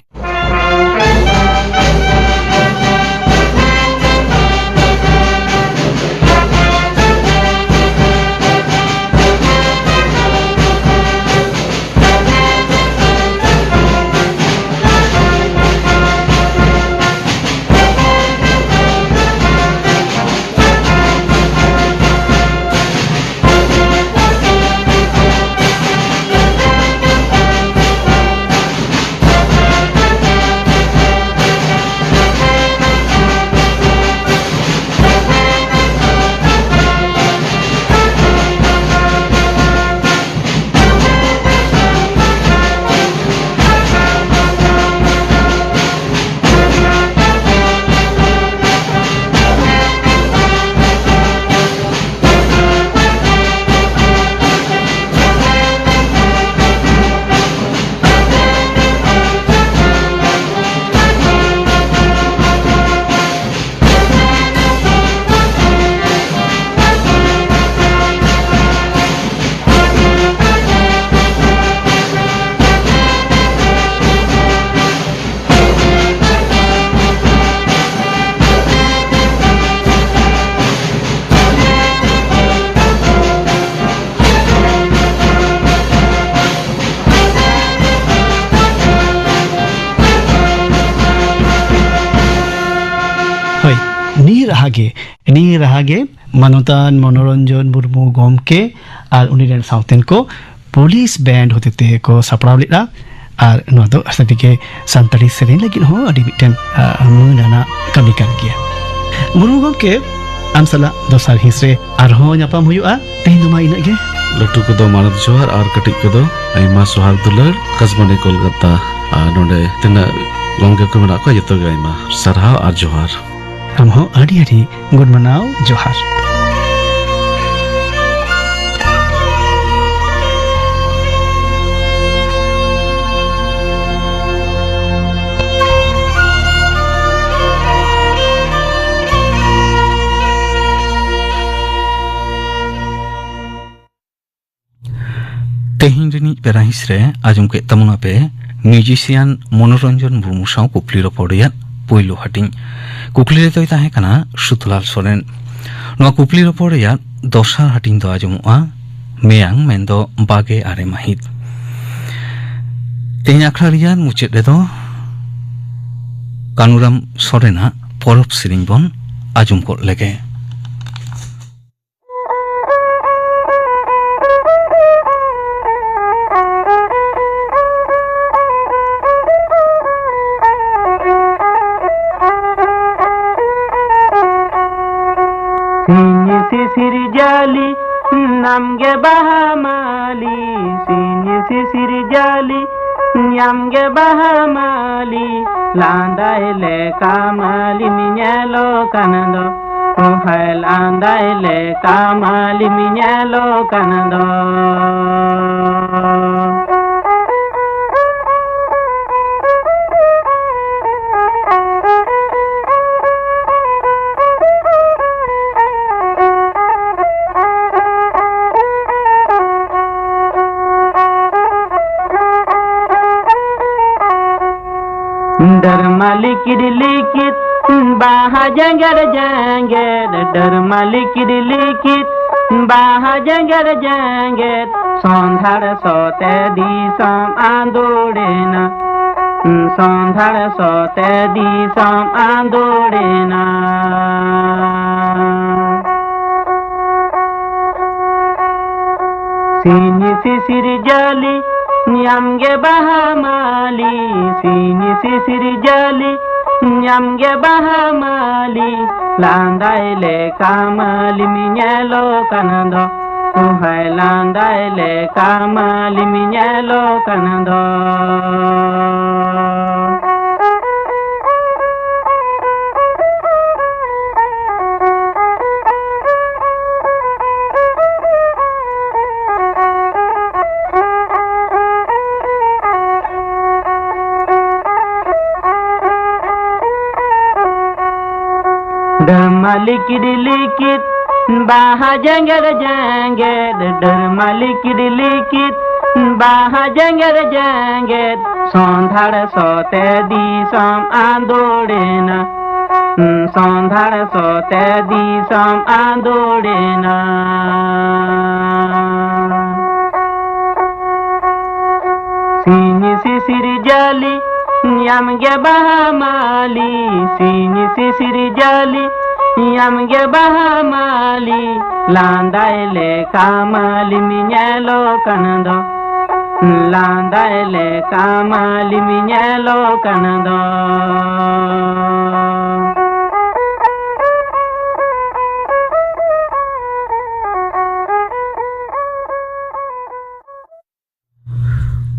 ᱜᱮ, ᱱᱤᱭᱟᱹ ᱨᱟᱦᱟ ᱜᱮ ᱢᱟᱱᱚᱛᱟᱱ ᱢᱚᱱᱳᱨᱚᱧᱡᱚᱱ ᱢᱩᱨᱢᱩ ᱜᱚᱢᱠᱮ ᱟᱨ ᱩᱱᱤ ᱨᱮᱱ ᱥᱟᱶᱛᱮᱱ ᱠᱚ ᱯᱩᱞᱤᱥ ᱵᱮᱱᱰ ᱦᱚᱛᱮᱛᱮ ᱠᱚ ᱥᱟᱯᱲᱟᱣ ᱞᱮᱫᱼᱟ᱾ ᱟᱨ ᱱᱚᱣᱟ ᱫᱚ ᱥᱟᱹᱨᱤ ᱜᱮ ᱥᱟᱱᱛᱟᱲᱤ ᱥᱮᱨᱮᱧ ᱞᱟᱹᱜᱤᱫ ᱦᱚᱸ ᱟᱹᱰᱤ ᱢᱤᱫᱴᱮᱱ, ᱟ, ᱢᱟᱹᱱ ᱟᱱᱟᱜ ᱠᱟᱹᱢᱤ ᱠᱟᱱ ᱜᱮᱭᱟ᱾ ᱢᱩᱨᱢᱩ ᱜᱚᱢᱠᱮ, ᱟᱢ ᱥᱟᱞᱟᱜ ᱫᱚᱥᱟᱨ ᱦᱤᱸᱥ ᱨᱮ ᱟᱨᱦᱚᱸ ᱧᱟᱯᱟᱢ ᱦᱩᱭᱩᱜᱼᱟ᱾ ᱛᱮᱦᱮᱧ ᱫᱚ ᱢᱟ ᱤᱱᱟᱹᱜ ᱜᱮ᱾ ᱞᱟᱹᱴᱩ ᱠᱚᱫᱚ ᱢᱟᱱᱚᱛ ᱡᱚᱦᱟᱨ ᱟᱨ ᱠᱟᱹᱴᱤᱡ ᱠᱚᱫᱚ ᱟᱭᱢᱟ ᱥᱚᱦᱟᱨ ᱫᱩᱞᱟᱹᱲ᱾ ᱟᱠᱟᱥᱵᱟᱱᱤ ᱠᱳᱞᱠᱟᱛᱟ᱾ ᱟᱨ ᱱᱚᱰᱮ ᱛᱤᱱᱟᱹᱜ ᱜᱚᱢᱠᱮ ᱠᱚ ᱢᱮᱱᱟᱜ ᱠᱚᱣᱟ, ᱡᱚᱛᱚ ᱜᱮ ᱟᱭᱢᱟ ᱥᱟᱨᱦᱟᱣ ᱟᱨ ᱡᱚᱦᱟᱨ᱾ ᱟᱢ ᱦᱚᱸ ᱟᱹᱰᱤ ᱟᱹᱰᱤ ᱜᱩᱱ ᱢᱟᱱᱟᱣ ᱡᱚᱦᱟᱨ᱾ ᱛᱮᱦᱮᱧ ᱨᱤᱱᱤᱡ ᱯᱮᱨᱟᱦᱤᱸᱥ ᱨᱮ ᱟᱸᱡᱚᱢ ᱠᱮᱫ ᱛᱟᱵᱚᱱᱟ ᱯᱮ ᱢᱤᱣᱡᱤᱥᱤᱭᱟᱱ ᱢᱚᱱᱳᱨᱚᱧᱡᱚᱱ ᱢᱩᱨᱢᱩ ᱥᱟᱶ ᱠᱩᱠᱞᱤ ᱨᱚᱯᱚᱲ ᱨᱮᱭᱟᱜ ᱯᱩᱭᱞᱩ ᱦᱟᱹᱴᱤᱧ᱾ ᱠᱩᱠᱞᱤ ᱨᱮᱫᱚᱭ ᱛᱟᱦᱮᱸ ᱠᱟᱱᱟ ᱥᱩᱛᱞᱟᱞ ᱥᱚᱨᱮᱱ᱾ ᱱᱚᱣᱟ ᱠᱩᱠᱞᱤ ᱨᱚᱯᱚᱲ ᱨᱮᱭᱟᱜ ᱫᱚᱥᱟᱨ ᱦᱟᱹᱴᱤᱧ ᱫᱚ ᱟᱸᱡᱚᱢᱚᱜᱼᱟ ᱢᱮᱭᱟᱝ, ᱢᱮᱱᱫᱚ ᱵᱟᱜᱮ ᱟᱨᱮ ᱢᱟᱹᱦᱤᱛ᱾ ᱛᱮᱦᱮᱧ ᱟᱠᱷᱲᱟ ᱨᱮᱭᱟᱜ ᱢᱩᱪᱟᱹᱫ ᱨᱮᱫᱚ ᱠᱟᱱᱩᱨᱟᱢ ᱥᱚᱨᱮᱱᱟᱜ ᱯᱚᱨᱚᱵᱽ ᱥᱮᱨᱮᱧ ᱵᱚᱱ ᱟᱸᱡᱚᱢ ᱜᱚᱫ ᱞᱮᱜᱮ᱾ ᱥᱤᱧ ᱥᱤᱥᱤᱨ ᱡᱟᱹᱞᱤ ᱱᱟᱢ ᱜᱮ ᱵᱟᱦᱟ ᱢᱟᱹᱞᱤ, ᱥᱤᱧ ᱥᱤᱥᱤᱨ ᱡᱟᱹᱞᱤ ᱧᱟᱢ ᱜᱮ ᱵᱟᱦᱟ ᱢᱟᱹᱞᱤ, ᱞᱟᱸᱫᱟᱭ ᱞᱮᱠᱟ ᱢᱟᱹᱞᱤᱢ ᱧᱮᱞᱚᱜ ᱠᱟᱱ ᱫᱚ, ᱚ ᱦᱟᱭ ᱞᱟᱸᱫᱟᱭ ᱞᱮᱠᱟ ᱢᱟᱹᱞᱤᱢ ᱧᱮᱞᱚᱜ ᱠᱟᱱ ᱫᱚ᱾ ᱰᱟᱹᱨᱢᱟ ᱞᱤᱠᱤᱫ ᱞᱤᱠᱤᱫ ᱵᱟᱦᱟ ᱡᱮᱸᱜᱮᱫ ᱡᱮᱸᱜᱮᱫ, ᱰᱟᱹᱨᱢᱟ ᱞᱤᱠᱤᱫ ᱞᱤᱠᱤᱫ ᱵᱟᱦᱟ ᱡᱮᱸᱜᱮᱫ ᱡᱮᱸᱜᱮᱫ, ᱥᱚᱸᱫᱷᱟᱲ ᱥᱚᱛᱮ ᱫᱤᱥᱚᱢ ᱟᱸᱫᱳᱲᱮᱱᱟ᱾ ᱥᱚᱸᱫᱷᱟᱲ ᱥᱚᱛᱮ ᱫᱤᱥᱚᱢ ᱟᱸᱫᱳᱲᱮᱱᱟ᱾ ᱥᱤᱧ ᱥᱤᱥᱤᱨ ᱡᱟᱹᱞᱤ ᱧᱟᱢ ᱜᱮ ᱵᱟᱦᱟ ᱢᱟᱹᱞᱤ, ᱥᱤᱧ ᱥᱤᱥᱤᱨ ᱡᱟᱹᱞᱤ ᱧᱟᱢ ᱜᱮ ᱵᱟᱦᱟ ᱢᱟᱹᱞᱤ, ᱞᱟᱸᱫᱟᱭ ᱞᱮᱠᱟ ᱢᱟᱹᱞᱤᱢ ᱧᱮᱞᱚᱜ ᱠᱟᱱ ᱫᱚ, ᱩᱦᱟᱭ ᱞᱟᱸᱫᱟᱭ ᱞᱮᱠᱟ ᱢᱟᱹᱞᱤᱢ ᱧᱮᱞᱚᱜ ᱠᱟᱱ ᱫᱚ᱾ ᱰᱟᱹᱨᱢᱟ ᱞᱤᱠᱤᱰ ᱞᱤᱠᱤᱰ, ᱵᱟᱦᱟ ᱡᱮᱸᱜᱮᱫ ᱡᱮᱸᱜᱮᱫ, ᱰᱟᱹᱨᱢᱟ ᱞᱤᱠᱤᱰ ᱞᱤᱠᱤᱰ, ᱵᱟᱦᱟ ᱡᱮᱸᱜᱮᱫ ᱡᱮᱸᱜᱮᱫ, ᱥᱚᱸᱫᱷᱟᱲ ᱥᱚᱛᱮ ᱫᱤᱥᱚᱢ ᱟᱸᱫᱳᱲᱮᱱᱟ, ᱥᱚᱸᱫᱷᱟᱲ ᱥᱚᱛᱮ ᱫᱤᱥᱚᱢ ᱟᱸᱫᱳᱲᱮᱱᱟ᱾ ᱥᱤᱧ ᱥᱤᱥᱤᱨ ᱡᱟᱹᱞᱤ ᱧᱟᱢ ᱜᱮ ᱵᱟᱦᱟ ᱢᱟᱹᱞᱤ, ᱥᱤᱧ ᱥᱤᱥᱤᱨ ᱡᱟᱹᱞᱤ ᱧᱟᱢ ᱜᱮ ᱵᱟᱦᱟ ᱢᱟᱹᱞᱤ, ᱞᱟᱸᱫᱟᱭ ᱞᱮᱠᱟ ᱢᱟᱹᱞᱤᱢ ᱧᱮᱞᱚᱜ ᱠᱟᱱ ᱫᱚ, ᱞᱟᱸᱫᱟᱭ ᱞᱮᱠᱟ ᱢᱟᱹᱞᱤᱢ ᱧᱮᱞᱚᱜ ᱠᱟᱱ ᱫᱚ᱾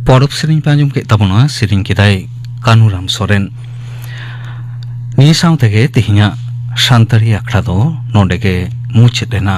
ᱯᱚᱨᱚᱵᱽ ᱥᱮᱨᱮᱧ ᱯᱮ ᱟᱸᱡᱚᱢ ᱠᱮᱫ ᱛᱟᱵᱚᱱᱟ, ᱥᱮᱨᱮᱧ ᱠᱮᱫᱟᱭ ᱠᱟᱹᱱᱩᱨᱟᱢ ᱥᱚᱨᱮᱱ᱾ ᱱᱤᱭᱟᱹ ᱥᱟᱶ ᱛᱮᱜᱮ ᱛᱮᱦᱮᱧᱟᱜ ᱥᱟᱱᱛᱟᱲᱤ ᱟᱠᱷᱲᱟ ᱫᱚ ᱱᱚᱰᱮ ᱜᱮ ᱢᱩᱪᱟᱹᱫ ᱮᱱᱟ᱾